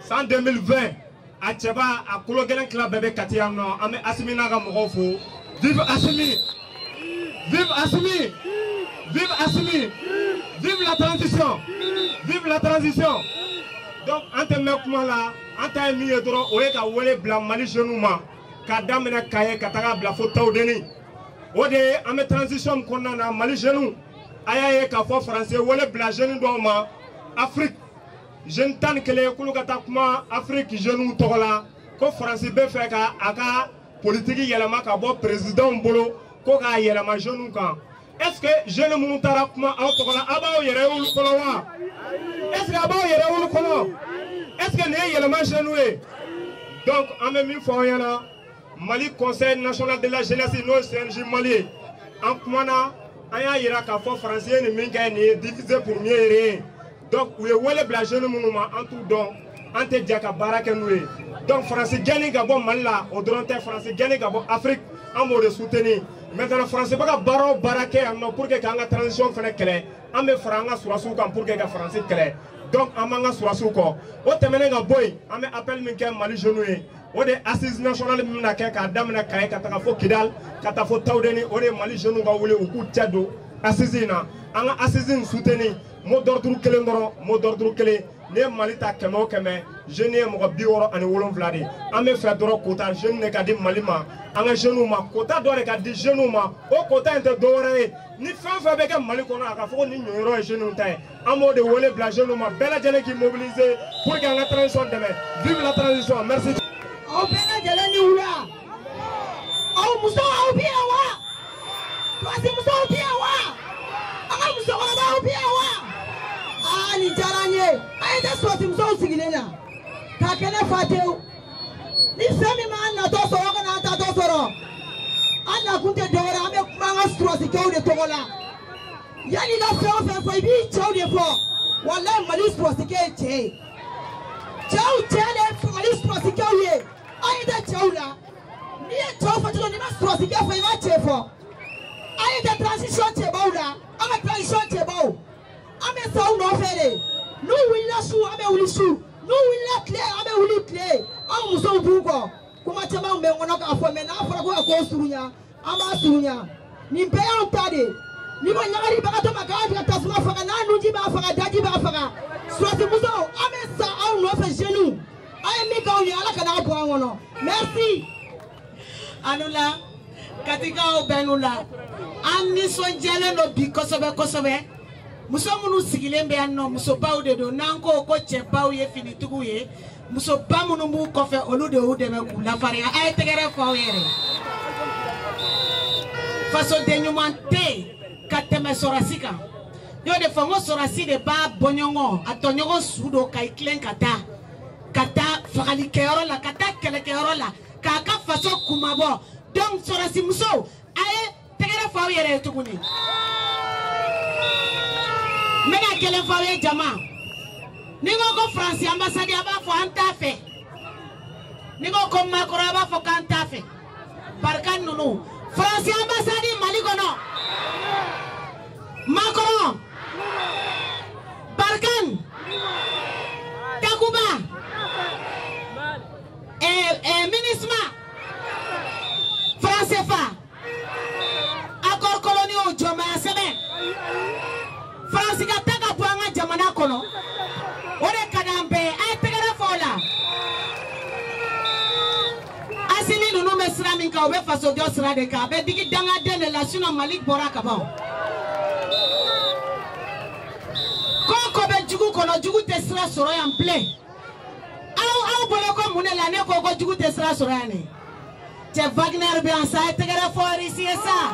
Speaker 5: san 2020, a cɛba a kolo gɛlɛn tila bɛɛ bɛ Kati yan nɔ. An bɛ Asimi n'a ka mɔgɔw fo. Vive Asimi, vive Asimi, vive Asimi, vive la transition, vive la transition. Donc an tɛ mɛn kuma la, an ta ye min ye dɔrɔn, o ye ka wele bila Mali jeunes ma, k'a daminɛ Kaye ka taga bila fo Tawudeni. O de ye an bɛ transition min kɔnɔna na, Mali jeunes, a y'a ye k'a fɔ Faransi ye wele bila jeunes dɔw ma Afrique, jeune 11 k'olu ka taa kuma Afrique jeunes tɔgɔ la, ko Faransi bɛ fɛ ka a ka politique yɛlɛma ka bɔ président bolo ko k'a yɛlɛma jeunes kan. Est-ce que jeunes minnu taara kuma aw tɔgɔ la, aw b'aw yɛrɛ y'olu kɔnɔ wa? Est-ce que a b'aw yɛrɛ y'olu kɔnɔ? Est-ce que nin ye yɛlɛma jeunes ye? Donc an bɛ min fɔ aw ɲɛna, Mali Conseil national de la jeunesse, n'o ye CNJ Mali ye, an kumana, an y'a yira k'a fɔ Faransi ye nin min kɛ, nin ye diviser pour mieux régner. Donc u ye wele bila jeunes minnu ma, an t'u dɔn, an tɛ jɛ ka baara kɛ n'u ye. Donc Faransi gɛnni ka bɔ Mali la, o dɔrɔn tɛ, Faransi gɛnni ka bɔ Afrique, an b'o de soutenir. Maintenant Faransi bɛ ka baara o baara kɛ yan nɔ pour que k'an ka transition fana kɛlɛ, an bɛ fara an ka sɔrɔdasiw kan pour que ka Faransi kɛlɛ. Donc an b'an ka sɔrɔdasiw kɔ. O tɛmɛnen ka bɔ yen, an bɛ appel min kɛ Mali jeunes ye, o de ye assise nationale min bɛna kɛ k'a daminɛ Kaye ka taga fo Kidal, ka taa fo Tawudeni, o de ye Mali jeunes ka wuli u k'u cɛ don assise in na. An ka assise in soutenir, mot d'ordre kelen dɔrɔn, mot d'ordre kelen. N'i ye Mali ta 100 o 100, jeunes ye mɔgɔ 67 de ye. An bɛ fɛ dɔrɔn quota jeune de ka di Mali ma, an ka jeunes ma quota dɔ de ka di jeunes ma. O quota in tɛ dɔwɛrɛ ye, ni fɛn fɛn bɛ kɛ Mali kɔnɔ, a ka fɔ ko nin ɲɔyɔrɔ ye jeunes ta ye. An b'o de wele bila jeunes ma, bɛɛ lajɛlen k'i mobiliser pour que an ka transition dɛmɛ. Vive la transition, merci.
Speaker 9: Aw bɛɛ lajɛlen ni wula. Aw musow, aw bi yan wa? Tulasi musow bi yan wa? An ka musokɔrɔbaw bi yan wa? Aa, nin diyara n ye. A ye tɛ sɔrɔsi musow sigilen na k'a kɛnɛ fa tewu. Ni fɛn min m'an natɔ sɔrɔ, ka n'an tatɔ sɔrɔ, an nakun tɛ dɔwɛrɛ, an bɛ kuma an ka sɔrɔsikɛw de tɔgɔ la. Yanni i ka fɛn o fɛn fɔ, i b'i cɛw de fɔ. Walayi, Mali sɔrɔsikɛ ye cɛ ye. Cɛw cɛ de ye Mali sɔrɔsikɛw ye. An ye tɛ cɛw la. N'i ye cɛw fɔ cogo, n'i ma sɔrɔsikɛ fɔ, i ma cɛ fɔ. An ye tɛ transition cɛbaw la. An ka transition cɛbaw, an bɛ sa u nɔfɛ de. N'u wulila su, an bɛ wuli su. N'u wulila tile, an bɛ wuli tile. Anw musow b'u kɔ. Kuma caman bɛ n kɔnɔ k'a fɔ, mɛ n'a fɔra ko ka ko surunya, an b'a surunya. Nin bɛɛ y'anw ta de ye. N'i ko ɲagalibagatɔ ma k'a tigɛ tasuma faga, n'a nunji b'a faga, daji b'a faga. Sɔrɔsi musow, an bɛ sa aw nɔfɛ. Jeunes, aw ye min k'anw ye, Ala kana bɔ an kɔnɔ. Merci.
Speaker 4: Anu la Katikaw bɛɛ n'u la. An nisɔndiyalen don bi kosɛbɛ kosɛbɛ. Muso minnu sigilen bɛ yan nɔ, musobaw de don. N'an ko ko cɛbaw ye finitigiw ye, musoba minnu b'u kɔfɛ, olu de y'u dɛmɛ k'u lafarinya. A ye tɛgɛrɛ fɔ aw yɛrɛ. Fasoden ɲuman tɛ yen ka tɛmɛ sɔrɔsi kan. N y'o de fɔ n ko sɔrɔsi de b'a bɔɲɔgɔn a tɔɲɔgɔn su don ka i tilen ka taa fagalikɛyɔrɔ la, ka taa kɛlɛkɛyɔrɔ la, k'a ka faso kunmabɔ. Donc sɔrɔsi musow, a ye tɛgɛrɛ fɔ aw yɛrɛ ye tuguni. N bɛna kelen fɔ aw ye, jama. Ni n ko ko Faransi ambassade, a b'a fɔ an t'a fɛ. Ni n ko ko Macron, a b'a fɔ k'an t'a fɛ. Barika ninnu, Faransi ambassade Mali kɔnɔ, Macron, Barkhane, Takuba, MINUSMA, franc CFA, accord coloniaux, jɔnmaya sɛbɛn, Faransi ka taa ka bɔ an ka jamana kɔnɔ, o de ka d'an bɛɛ ye. A ye tɛgɛrɛ fɔ o la. Asimi ninnu bɛ sira min kan, o bɛ fasojɔ sira de kan. A bɛ digi dangaden de la, sinon Mali bɔra ka ban. Ko o ko bɛ jugu kɔnɔ, jugu tɛ sira sɔrɔ yan bilen. Aw bolo ko mun de la ne ko ko jugu tɛ sira sɔrɔ yan? Ne cɛ Wagner bɛ yan sa. A ye tɛgɛrɛ fɔ Russie ye sa.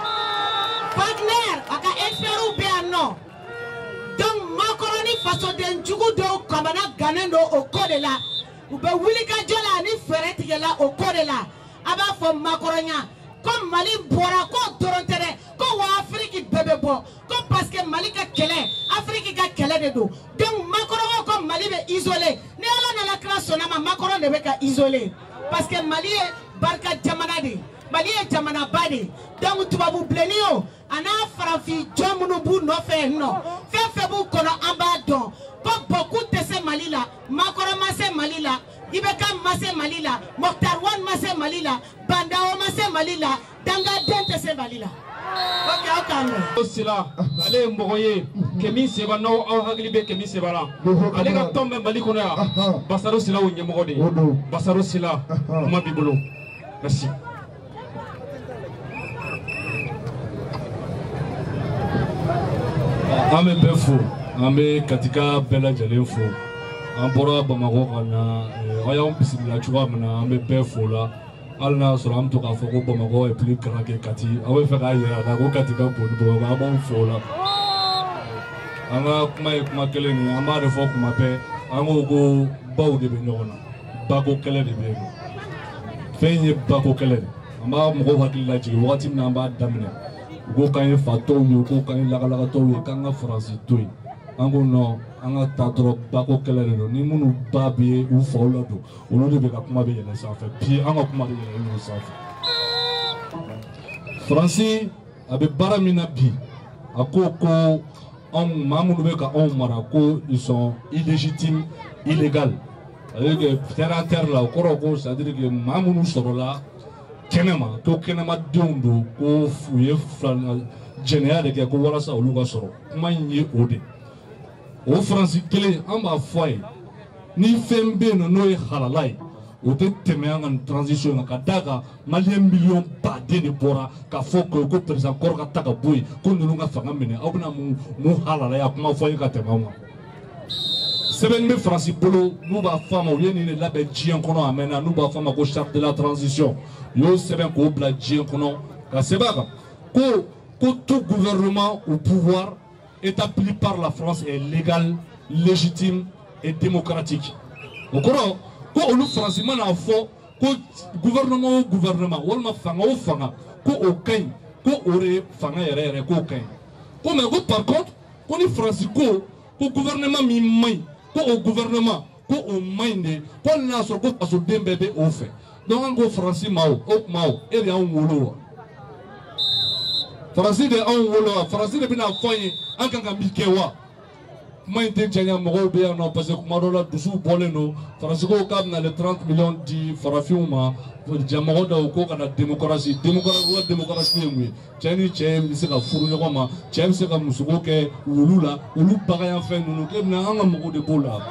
Speaker 4: Wagner a ka experts bɛ yan nɔ. Donc Macron ni fasoden jugu dɔw kamana gannen don o ko de la.
Speaker 7: U bɛ wuli ka jɔ la ani fɛɛrɛ tigɛla o ko de la. A b'a fɔ Macron ko Mali bɔra ko dɔrɔn tɛ dɛ, ko wa Afiriki bɛɛ bɛ bɔ, ko parce que Mali ka kɛlɛ Afiriki ka kɛlɛ de don. Donc Macron ko Mali bɛ isolé, ni Ala nana kira sɔnna ma, Macron de bɛ ka isolé parce que Mali ye barika jamana de ye, Mali ye jamanaba de ye. Donc tubabu bilenni o a n'a farafin jɔn minnu b'u nɔfɛ yen nɔ, fɛn fɛn b'u kɔnɔ an b'a dɔn ko bɔn k'u tɛ se Mali la, Macron ma se Mali la, IBK ma se Mali la, Moctar Ouane ma se Mali la, Bandaw ma se Mali la, Dangaden tɛ se Mali la. Ok, aw k'an mɛn.
Speaker 1: Sila ale ye mɔgɔ ye Kemi Seba, n'aw aw hakili bɛ Kemi Seba la, ale ka tɔn bɛ Mali kɔnɔ yan, Basaro Sila o ɲɛmɔgɔ de ye. Basaro Sila, kuma b'i bolo. Merci.
Speaker 10: An bɛ bɛɛ fo, an bɛ Katika bɛɛ lajɛlen fo. An bɔra Bamakɔ ka na, aw y'anw bisimila cogoya min na, an bɛ bɛɛ fo la. Hali n'a y'a sɔrɔ an bɛ to k'a fɔ ko Bamakɔ est plus grand que Kati, aw bɛ fɛ k'a yira an na ko Kati ka bon ni Bamakɔ, an b'aw fo o la. An ka kuma ye kuma kelen de ye, an b'a de fɔ kuma bɛɛ, an ko baw de bɛ ɲɔgɔn na, bako kɛlɛ de bɛ yen nɔ. Fɛn in ye bako kɛlɛ de, an b'a mɔgɔw hakili lajigin wagati min na an b'a daminɛ. U ko k'an ye fatɔw ye, u ko k'an ye lakalakatɔw ye, k'an ka Faransi to yen. An ko non, an ka taa dɔrɔn bako kɛlɛ de don. Ni minnu ba bɛ u faw la don, olu de bɛ ka kuma bɛ yɛlɛn sanfɛ. Bi an ka kuma bɛ yɛlɛn olu sanfɛ. Faransi a bɛ baara min na bi, a ko ko anw maa minnu bɛ ka anw mara ko ils sont illégitimes, illégaux. C'est-à-dire que terre à terre la, o kɔrɔ ko c'est à dire que maa minnu sɔrɔla kɛnɛma, ko kɛnɛmadenw don, ko u ye jɛnɛya de kɛ ko walasa olu ka sɔrɔ. Kuma in ye o de. O Faransi kelen an b'a fɔ a ye, ni fɛn bɛ yen nɔ n'o ye halala ye, o tɛ tɛmɛ an ka nin transition kan. Ka d'a kan maliyɛn miliyɔn baden de bɔra k'a fɔ ko président kɔrɔ ka ta ka bɔ yen, ko ninnu ka fanga minɛ. Aw bɛna mun halalaya kuma fɔ an ye ka tɛmɛ anw kan? Sɛbɛnni bɛ Faransi bolo n'u b'a fɔ a ma, u ye nin de labɛn diɲɛ kɔnɔ a mɛnna, n'u b'a fɔ a ma ko charte de la transition. U y'o sɛbɛn k'o bila diɲɛ kɔnɔ ka sɛbɛn a kan ko tout gouvernement au pouvoir établi par la France est légal, légitime et démocratique. O kɔrɔ ko olu Faransi mana fɔ ko gouvernement o gouvernement walima fanga o fanga ko o ka ɲi, ko o de ye fanga yɛrɛ yɛrɛ, k'o ka ɲi. Ko mais ko par contre ko ni Faransi ko gouvernement min man ɲi, ko o gouvernement ko o man ɲi de, ko hali n'a sɔrɔ ko fasoden bɛɛ bɛ o fɛ. Donc an ko Faransi ma o tuma o e de y'anw wolo wa? Faransi de y'anw wolo wa? Faransi de bɛna fɔ an ye an kan ka min kɛ wa? Kuma in tɛ janya, mɔgɔw bɛ yan nɔ parce que kuma dɔw la dusuw bɔlen don. Faransi ko k'a bɛna le 30 millions di farafinw ma, jamɔgɔ dɔw ko ka na démocratie. Démocratie, démocratie ye mun ye? Cɛ ni cɛ bɛ se ka furu ɲɔgɔn ma, cɛ bɛ se ka musoko kɛ wulu la, olu baganyanfɛn ninnu k'e bɛna an ka mɔgɔw de b'o la.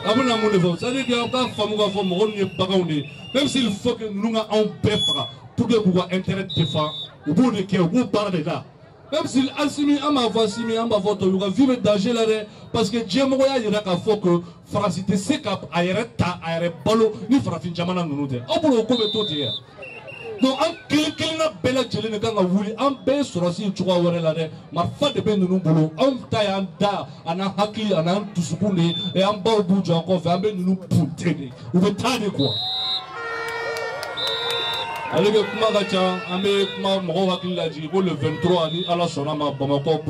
Speaker 10: A bɛna mun de fɔ? C'est à dire que aw k'a faamu k'a fɔ mɔgɔ ninnu ye baganw de ye. Même s'il faut que ninnu ka anw bɛɛ faga pour que k'u ka intérêt défend, u b'o de kɛ, u b'o baara de la. Même si Assimi, an b'a fɔ Assimi, an b'a fɔ tɔ, u ka vie bɛ danger la dɛ, parce que diɲɛmɔgɔ y'a yira k'a fɔ que Faransi tɛ se ka a yɛrɛ ta, a yɛrɛ balo ni farafin jamana ninnu tɛ. Aw bolo o ko bɛ to ten yan. Donc an kelen kelenna bɛɛ lajɛlen de kan ka wuli, an bɛɛ ye sɔrɔsi cogoya wɛrɛ la dɛ. Marifa de bɛ ninnu bolo, anw ta y'an da, a n'an hakili, a n'an dusukun de ye, an baw b'u jɔ an kɔfɛ, an bɛ ninnu bunte de, u bɛ taa de quoi. Ale kɛ kuma ka ca, an bɛ kuma mɔgɔw hakili lajigin ko le 23 ni Ala sɔnna ma, Bamakɔ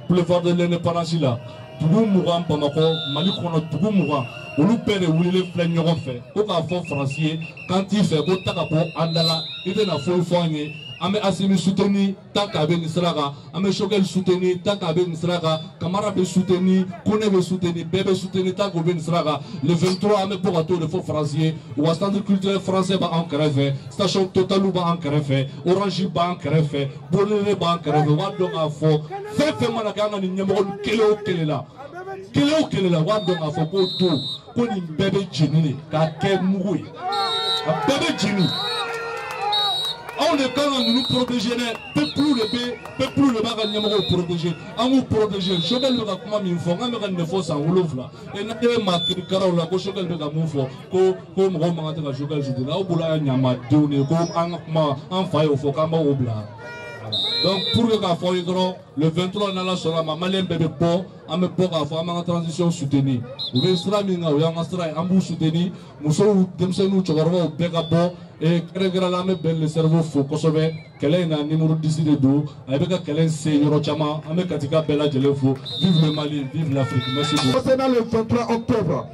Speaker 10: boulevard de l'indépendance la, dugu 20 Bamakɔ Mali kɔnɔ, dugu 20 olu bɛɛ de wulilen filɛ ɲɔgɔn fɛ ko k'a fɔ Faransi ye k'an t'i fɛ, ko ta ka bɔ an da la, i tɛna foyi fɔ an ye. An bɛ Assimi soutenir tant k'a bɛ nin sira kan, an bɛ Choguel soutenir tant k'a bɛ nin sira kan, Kamara bɛ soutenir, Kone bɛ soutenir, bɛɛ bɛ soutenir tant k'o bɛ nin sira kan. Le 23 an bɛ bɔ ka t'o de fɔ Faransi ye. U ka centre culturel français b'an kɛrɛfɛ, station Total b'an kɛrɛfɛ, Orange b'an kɛrɛfɛ, Bolloré b'an kɛrɛfɛ. U b'a dɔn k'a fɔ fɛn fɛn mana kɛ an ka nin ɲɛmɔgɔ kelen o kelen la, kelen o kelen la, u b'a dɔn k'a fɔ k'o don ko nin bɛɛ bɛ jeni de k'a kɛ mugu ye, a bɛɛ bɛ jeni. Anw de kan ka ninnu protéger dɛ, peuple de bɛ, peuple de b'a ka ɲɛmɔgɔw protéger, an k'u protéger. Choguel bɛ ka kuma min fɔ, n k'an bɛ ka nin de fɔ san 7. Et n'an ye maa kirikaraw la ko Choguel bɛ ka mun fɔ, ko mɔgɔw man kan tɛ ka Choguel soutenir, aw bolo an ye ɲamadenw de ye, ko an ka kuma an fa y'o fɔ k'an b'o bila. Donc pour que k'a fɔ aw ye dɔrɔn, le 23, n'Ala sɔnna ma, maliyɛn bɛɛ bɛ bɔ, an bɛ bɔ k'a fɔ an b'an ka transition soutenir. U bɛ sira min kan, o y'an ka sira ye, an b'u soutenir. Musow, denmisɛnninw, cɛkɔrɔbaw bɛɛ ka bɔ. Kɛrɛnkɛrɛnnenya la, an bɛ Ben le Cerveau fo kosɛbɛ kɛlɛ in na. Numéro 10 de don, a bɛ ka kɛlɛ in se yɔrɔ caman. An bɛ Katika bɛɛ lajɛlen fo. Vive le Mali, vive l'Afrique, merci beaucoup.
Speaker 2: Concernant le 23 octobre,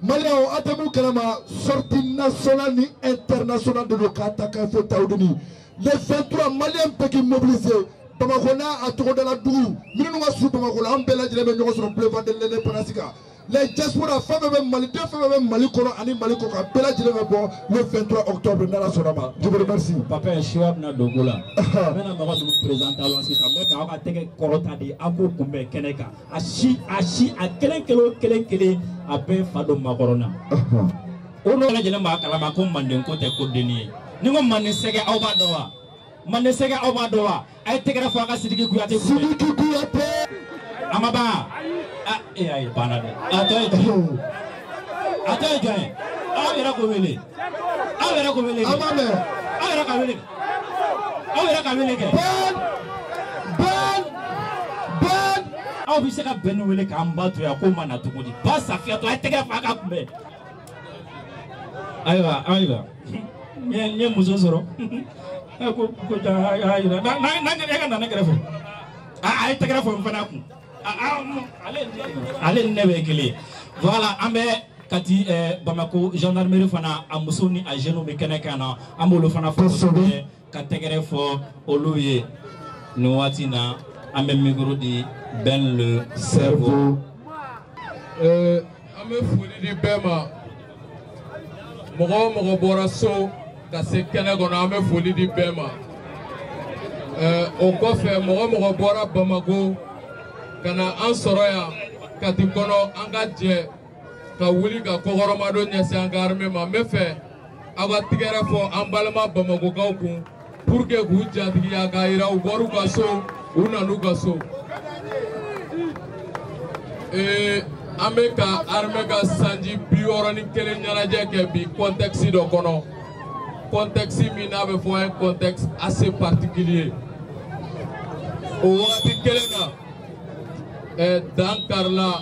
Speaker 2: Maliyɛnw, a tɛ mun kalama, sortie nationale ni internationale de don k'a ta k'a fo Tawudeni. Le 23, Maliyɛn bɛɛ k'i mobiliser. Bamakɔ n'a a togodala dugu minnu ka surun Bamakɔ la, an bɛɛ lajɛlen bɛ ɲɔgɔn sɔrɔ boulevard de l'Indépendance kan. Les diaspora fɛn fɛn bɛ Mali, den fɛn fɛn bɛ Mali kɔnɔ ani Mali kɔ kan, bɛɛ lajɛlen bɛ bɔ le 23 octobre, n'Ala sɔnna ma. Je vous remercie.
Speaker 11: Papa Siwa bɛna don ko la. N bɛna mɔgɔ ninnu présenter aw la sisan. N bɛ fɛ aw ka tɛgɛ kɔrɔta de, aw k'o kunbɛn kɛnɛ kan. A si a si a kelen kelen o kelen kelen, a bɛɛ fa don makɔrɔ na. O n'o lajɛlen b'a kalama ko manden ko tɛ ko denni ye. Ni n ko manden sɛgɛ, aw b'a dɔn wa? Manden sɛgɛ, aw b'a dɔn wa? A ye tɛgɛrɛ fɔ a ka Sidiki Kuyate kunbɛn.
Speaker 2: Sidiki Kuyate.
Speaker 11: A ma ban. Ah, e ayi, banna dɛ. A tɔ ye jɔn ye? A tɔ ye jɔn ye? Aw yɛrɛ k'o wele. Aw yɛrɛ k'o wele kɛ.
Speaker 2: An b'a mɛn.
Speaker 11: Aw yɛrɛ ka wele kɛ. Aw yɛrɛ ka wele kɛ.
Speaker 2: Ben, Ben, Ben.
Speaker 11: Aw bɛ se ka bɛn ni wele k'an ba to yan k'o ma na cogo di? Ba Safiyatu, a ye tɛgɛ fa a ka kunbɛn. Ayiwa, ayiwa. N ye muso sɔrɔ. Ko ayiwa, na na na e ka na ne kɛrɛfɛ. A ye tɛgɛrɛ fɔ n fana kun. Ale ni ne bɛ kelen. Voilà, an bɛ Kati Bamako gendarmerie fana, a muso ni a jeunes bɛ kɛnɛ kan na, an b'olu fana fo kosɛbɛ ka tɛgɛrɛ fɔ olu ye. Nin waati in na, an bɛ micro di Ben le Cerveau.
Speaker 12: An bɛ foli di bɛɛ ma. Mɔgɔ o mɔgɔ bɔra so ka se kɛnɛ kɔnɔ, an bɛ foli di bɛɛ ma. O kɔfɛ, mɔgɔ o mɔgɔ bɔra Bamako ka na an sɔrɔ yan Kati kɔnɔ, an ka jɛ ka wuli ka kɔkɔrɔmadon ɲɛsin an ka armée ma. N bɛ fɛ aw ka tigɛrɛ fɔ an balima Bamakokaw kun pour que k'u jatigiya k'a yira u bɔr'u ka so, u nan'u ka so. An bɛ ka armée ka sanji 61 ɲɛnajɛ kɛ bi contexte dɔ kɔnɔ, contexte min n'a bɛ fɔ un contexte assez particulier. O wagati kelen na, dan karila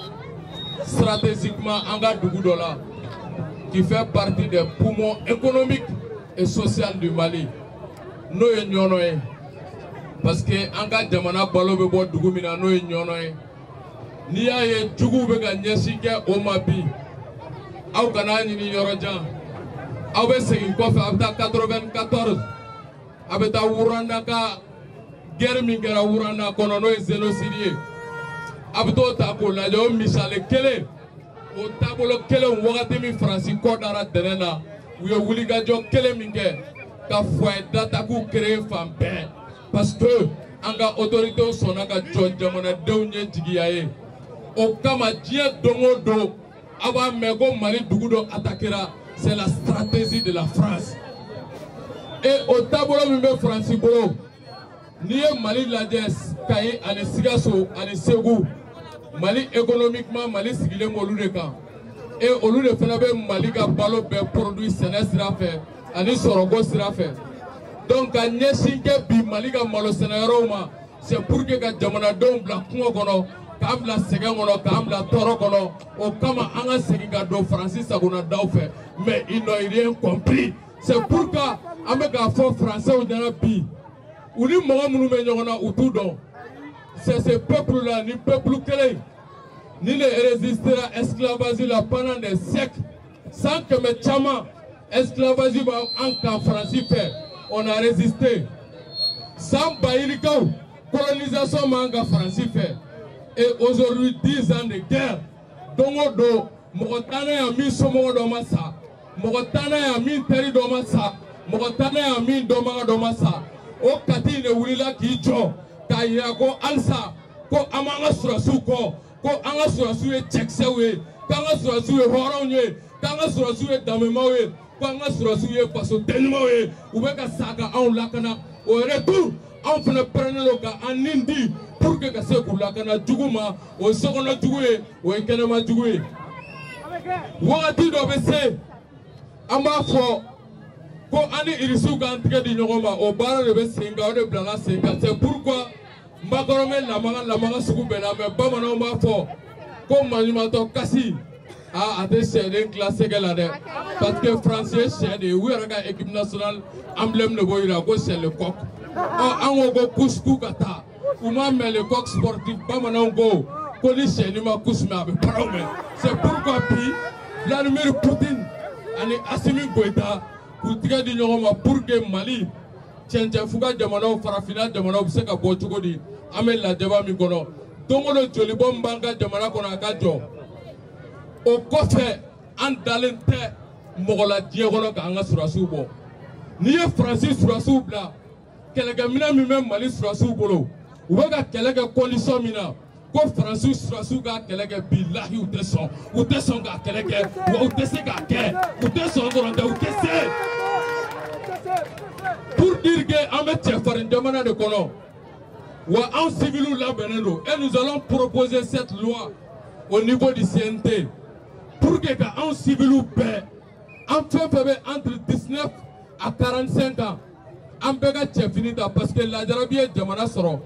Speaker 12: stratégiquement an ka dugu dɔ la qui fait partie des poumons économiques et sociaux du Mali, n'o ye Ɲɔnɔ ye, parce que an ka jamana balo bɛ bɔ dugu min na, n'o ye Ɲɔnɔ ye. N'i y'a ye juguw bɛ ka ɲɛsin kɛ o ma bi, aw kana ɲini yɔrɔ jan, aw bɛ segin kɔfɛ, a bɛ taa 94, a bɛ taa Wuranda ka guerre min kɛra Wuranda kɔnɔ, n'o ye génocide ye, a bɛ t'o ta k'o lajɛ. O misali kelen, o taabolo kelen, wagati min Faransi kɔ dara dɛnɛn na, u ye wulikajɔ kelen min kɛ ka foyer d'attaque créer fan bɛɛ, parce que an ka autorités sɔnna ka jɔ jamanadenw ye jigiya ye. O kama, diɲɛ don o don, aw b'a mɛn ko Mali dugu dɔ attaquera, c'est la stratégie de la France. Et o taabolo min bɛ Faransi bolo, n'i ye Mali lajɛ, Kayi ani Sikaso ani Segu, Mali économiquement, Mali sigilen b'olu de kan. Et olu de fana bɛ Mali ka balo bɛɛ produit sɛnɛ sira fɛ ani sɔrɔko sira fɛ. Donc ka ɲɛsin kɛ bi Mali ka malo sɛnɛyɔrɔw ma, c'est pour que ka jamanadenw bila kungo kɔnɔ, k'an bila sɛgɛn kɔnɔ, k'an bila tɔɔrɔ kɔnɔ. O kama, an ka segin ka don Faransi sagonadaw fɛ. Mais ils n'ont rien compris. C'est pourquoi an bɛ k'a fɔ Français ɲɛna bi, u ni mɔgɔ minnu bɛ ɲɔgɔn na, u t'u dɔn. C'est ce peuple là, ni peuple kelen ni ne résistera esclavage la pendant des siècles. San 100 caman, esclavage b'an kan Faransi fɛ, on a résisté. San ba yirikaw, colonisation b'an kan Faransi fɛ. Et aujourd'hui, 10 ans de guerre, don o don, mɔgɔ t'an na yan min somɔgɔ dɔ ma sa, mɔgɔ t'an na yan min teri dɔ ma sa, mɔgɔ t'an na yan min dɔnbaga dɔ ma sa. O Kati de wulila k'i jɔ k'a yira ko halisa ko an b'an ka sɔrɔdasiw kɔ, ko an ka sɔrɔdasiw ye cɛkisɛw ye, k'an ka sɔrɔdasiw ye hɔrɔnw ye, k'an ka sɔrɔdasiw ye danbemaw ye, k'an ka sɔrɔdasiw ye fasoden ɲumanw ye. U bɛ ka sa ka anw lakana. O retour, anw fana pɛrɛnnen don ka an nin di pour que ka se k'u lakana jugu ma. O ye sokɔnɔ jugu ye, o ye kɛnɛma jugu ye. Wagati dɔ bɛ se, an b'a fɔ Ko an ni irisiw k'an tigɛ di ɲɔgɔn ma, o baara de bɛ sen kan, o de bilala sen kan. C'est pourquoi Macron bɛ lamaga sugu bɛɛ la, mais bamananw b'a fɔ ko maɲumantɔ kasi a tɛ sɛden tila sɛgɛ la dɛ, parce que France ye sɛ de ye, u yɛrɛ ka équipe nationale emblème de b'o yira ko c'est le coq. Ɔ an ko couscous ka taa, u ma mɛn le coq sportif, bamananw ko ni sɛni ma kus mɛn a bɛ paraw mɛn. C'est pourquoi bi Vladimir Poutine ani Assimi Goïta k'u tigɛ di ɲɔgɔn ma pour que Mali cɛncɛnfuga jamanaw, farafinna jamanaw bɛ se ka bɔ cogo di an bɛ lajaba min kɔnɔ. Don o don jolibɔ min b'an ka jamana kɔnɔ a ka jɔ. O kɔfɛ an dalen tɛ mɔgɔ la diɲɛ kɔnɔ k'an ka sɔrɔdasiw bɔ. N'i ye Faransi sɔrɔdasiw bila, kɛlɛkɛminɛn min bɛ Mali sɔrɔdasiw bolo, u bɛ ka kɛlɛ kɛ condition min na, ko Faransi sɔrɔdasiw ka kɛlɛ kɛ, bilahi u tɛ sɔn, u tɛ sɔn k'a kɛlɛ kɛ, wa u tɛ se k'a kɛ, u tɛ sɔn dɔrɔn tɛ, u tɛ se. Pour dire que an bɛ cɛfarin jamana de kɔnɔ, wa anw civils labɛnnen don, et nous allons proposer cette loi au niveau du CNT pour que ka anw civils bɛɛ, an fɛn fɛn bɛ entre 19 à 45 ans, an bɛɛ ka cɛfini ta, parce que lajarabi ye jamana sɔrɔ,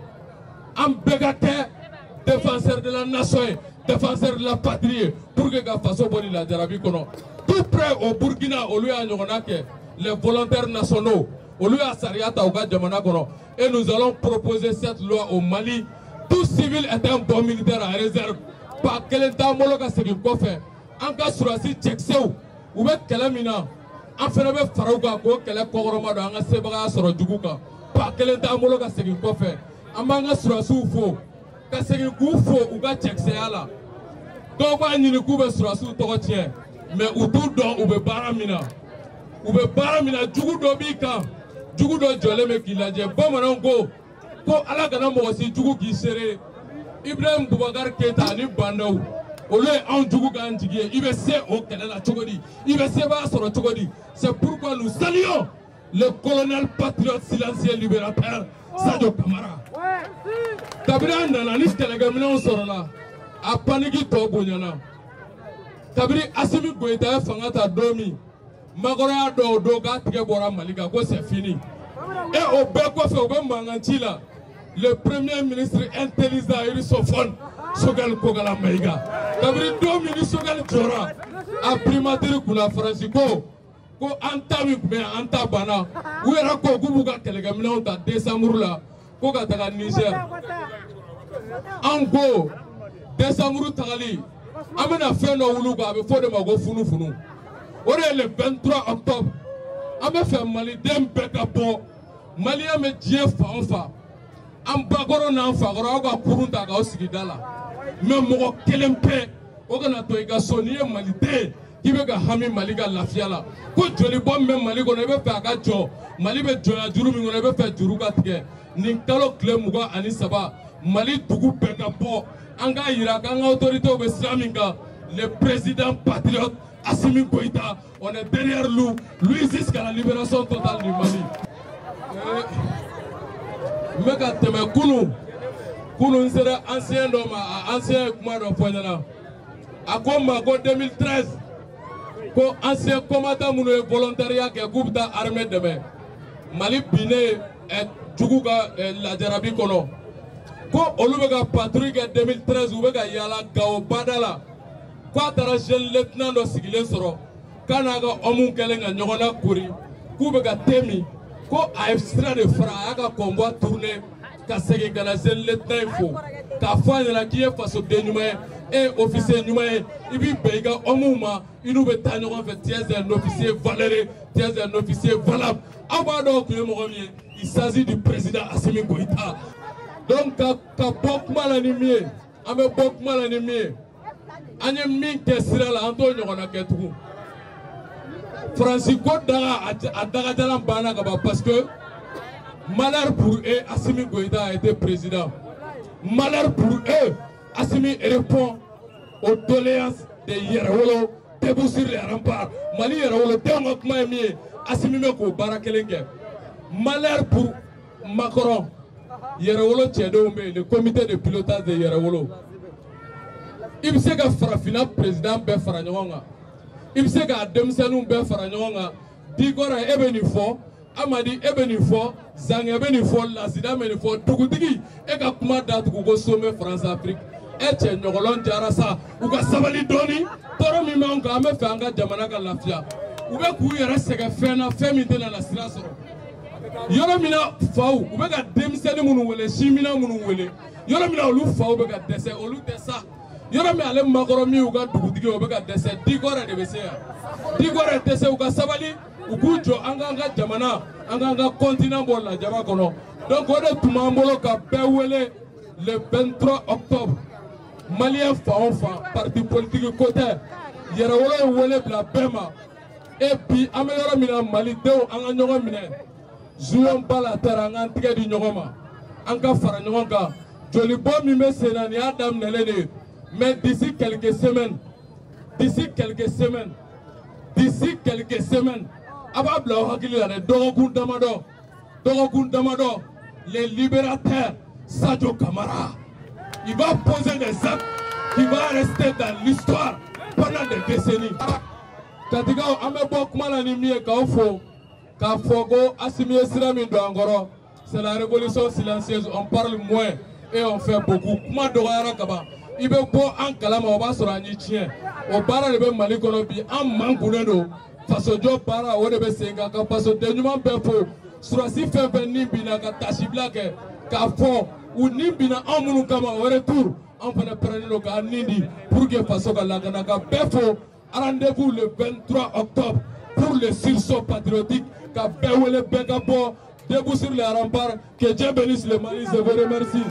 Speaker 12: an bɛɛ ka kɛ défenseur de la nation ye, défenseur de la patrie ye, pour que ka faso bɔ nin lajarabi kɔnɔ. Tout près au Burkina, olu y'a ɲɔgɔnna kɛ, les volontaires nationaux, olu y'a sariya ta u ka jamana kɔnɔ. Et nous allons proposer cette loi au Mali. Tout civil est un bon militaire en réserve. Ba kelen t'an bolo ka segin kɔfɛ. An ka sɔrɔdasi cɛkisɛw, u bɛ kɛlɛ min na, an fana bɛ fara u kan k'o kɛlɛ kɔkɔrɔma don, an ka sebagaya sɔrɔ jugu kan. Ba kelen t'an bolo ka segin kɔfɛ. An b'an ka sɔrɔdasiw fo, ka segin k'u fo u ka cɛkisɛya la. Dɔw b'a ɲini k'u bɛ sɔrɔdasiw tɔgɔ tiɲɛ, mais u t'u dɔn u bɛ baara min na. U bɛ baara min na, jugu dɔ b'i kan, jugu dɔ jɔlen bɛ k'i lajɛ. Bamananw ko Ala kana mɔgɔ si jugu k'i seere. Ibrahim Boubacar Keita ani Bandaw, olu ye anw jugu k'an jigi ye. I bɛ se o kɛlɛ la cogo di? I bɛ sebaya sɔrɔ cogo di? C'est pourquoi nous saluons le colonel patriote silencieux libérateur Sadio Camara. Kabini a nana ni kɛlɛkɛminɛnw sɔrɔla, a paniki tɔ bonyana. Kabini Assimi Goïta ye fanga ta don min, Macron y'a dɔn o don k'a tigɛ bɔra Mali kan, ko c'est fini. Et o bɛɛ kɔfɛ u bɛ mankan ci la, le premier ministre intelligent russophone Choguel Kokalla Maïga. Kabini don min ni Choguel jɔra a primature kunna, Faransi ko an ta min tun bɛ yen, an ta banna. U yɛrɛ ko k'u b'u ka kɛlɛkɛminɛnw ta décembre la ko ka taga Niger. An ko décembre tagali, an bɛna fɛn dɔ wuli kan, a bɛ fɔ o de ma ko funufunu. O de ye le 23 octobre. An bɛ fɛ maliden bɛɛ ka bɔ, maliyɛn bɛ diɲɛ fan o fan, an bakɔrɔ n'an fakɔrɔ, aw ka kurun ta k'aw sigi da la. Mais mɔgɔ kelen pe o kana to i ka so, n'i ye maliden k'i bɛ ka hami Mali ka lafiya la, ko jolibɔ min bɛ Mali kɔnɔ i bɛ fɛ a ka jɔ, Mali bɛ jɔnya juru min kɔnɔ i bɛ fɛ juru ka tigɛ. Nin kalo tile 23, Mali dugu bɛɛ ka bɔ, an k'a yira k'an ka autorités bɛ sira min kan. Le président patriote Assimi Goïta, on est derrière lui, lui jusqu'à la libération totale du Mali. N bɛ ka tɛmɛ kunun n sera ancien dɔ ma, a ancien ye kuma dɔ fɔ n ɲɛna. A ko n ma ko 2013, ko ancien combattant minnu ye volontariat kɛ k'u bɛ taa armée dɛmɛ, Mali binnen jugu ka lajarabi kɔnɔ, ko olu bɛ ka patrouille kɛ 2013, u bɛ ka yaala Gawo bada la, k'a taara jeune lieutenant dɔ sigilen sɔrɔ k'a n'a ka homme kɛlen ka ɲɔgɔn na kori, k'u bɛ ka te min, ko a ye sira de fara, a y'a ka convoi tourner ka segin ka na jeune lieutenant in fo k'a fɔ a ɲɛna k'i ye fasoden ɲuman ye, e ye officier ɲuman ye, i b'i bɛn i ka homme ma, i n'u bɛ taa ɲɔgɔn fɛ, tu es un officier valeureux, tu es un officier valable. Aw b'a dɔn o tun ye mɔgɔ min ye, il s'agit du président Assimi Goïta. Donc ka bɔ kuma la ni min ye, an bɛ bɔ kuma la ni min ye, an ye min kɛ sira la, an t'o ɲɔgɔnna kɛ tugun. Faransi ko daga a dagajalan banna ka ban, parce que malheur pour eux, Assimi Goïta a été président. Malheur pour eux, Assimi répond aux doléances des Yɛrɛwolo debout sur les remparts. Mali Yɛrɛwolo denw ka kuma ye min ye, Assimi bɛ k'o baara kelen kɛ. Malheur pour Macron, Yɛrɛwolo cɛdenw bɛ yen, le comité de pilotage de Yɛrɛwolo. I bɛ se ka farafinna président bɛɛ fara ɲɔgɔn kan, i bɛ se k'a denmisɛnninw bɛɛ fara ɲɔgɔn kan, Dikɔrɔ e bɛ nin fɔ, Amadi e bɛ nin fɔ, Zangɛ bɛ nin fɔ, Lasida bɛ nin fɔ, dugutigi e ka kuma datugu ko sommet France Afrique. E cɛ ɲɔgɔlɔn jara sa, u ka sabali dɔɔni, tɔɔrɔ min b'anw kan, an bɛ fɛ an ka jamana ka lafiya. U bɛ k'u yɛrɛ sɛgɛn fɛn na, fɛn min tɛna na sira sɔrɔ. Yɔrɔ min na faw, u bɛ ka denmisɛnnin minnu wele, simina minnu wele, yɔrɔ min na olu faw bɛ ka dɛsɛ, olu tɛ sa. Yɔrɔ min ale makɔrɔ min y'u ka dugutigi ye, o bɛ ka dɛsɛ, Dikɔrɔ de bɛ se yan. Dikɔrɔ tɛ se, u ka sabali, u k'u jɔ an k'an ka jamana, an k'an ka continent bɔ lajaba kɔnɔ. Donc o de tun b'an bolo ka bɛɛ wele le 23 octobre. Malien fan o fan, parti politique ko tɛ, yɛrɛwolo ye wele bila bɛɛ ma. Et puis an bɛ yɔrɔ min na, malidenw an ka ɲɔgɔn minɛ. Jouons pas la terre, an k'an tɛgɛ di ɲɔgɔn ma, an ka fara ɲɔgɔn kan. Jolibɔ min bɛ sen na, nin y'a daminɛlen de ye. Mais d'ici quelques semaines, d'ici quelques semaines, d'ici quelques semaines, a b'a bila aw hakili la dɛ, dɔgɔkun damadɔ, dɔgɔkun damadɔ, les libérateurs Sadio Camara, il va poser des actes qui vont rester dans l'histoire pendant des décennies. Katikaw, an bɛ bɔ kuma la ni min ye k'aw fo, k'a fɔ ko Assimi ye sira min don an kɔrɔ, c'est la révolution silencieuse, on parle moins et on fait beaucoup. Kuma dɔgɔyara kaban, i bɛ bɔ an kalama, o b'a sɔrɔ an y'i tiɲɛ. O baara de bɛ Mali kɔnɔ bi, an mankunnen don. Fasojɔ baara o de bɛ sen kan, ka fasoden ɲuman bɛɛ fo. Surasi fɛn fɛn ni binna ka tasibila kɛ k'a fɔ u ni binna anw minnu kama, o retour an fana pɛrɛnnen don k'an ni di pour que faso ka lakana. Ka bɛɛ fo, rendez-vous le 23 octobre pour le sursaut patriotique. Ka bɛɛ wele, bɛɛ ka bɔ, debout sur les remparts. Que Dieu bénisse le Mali, je vous remercie.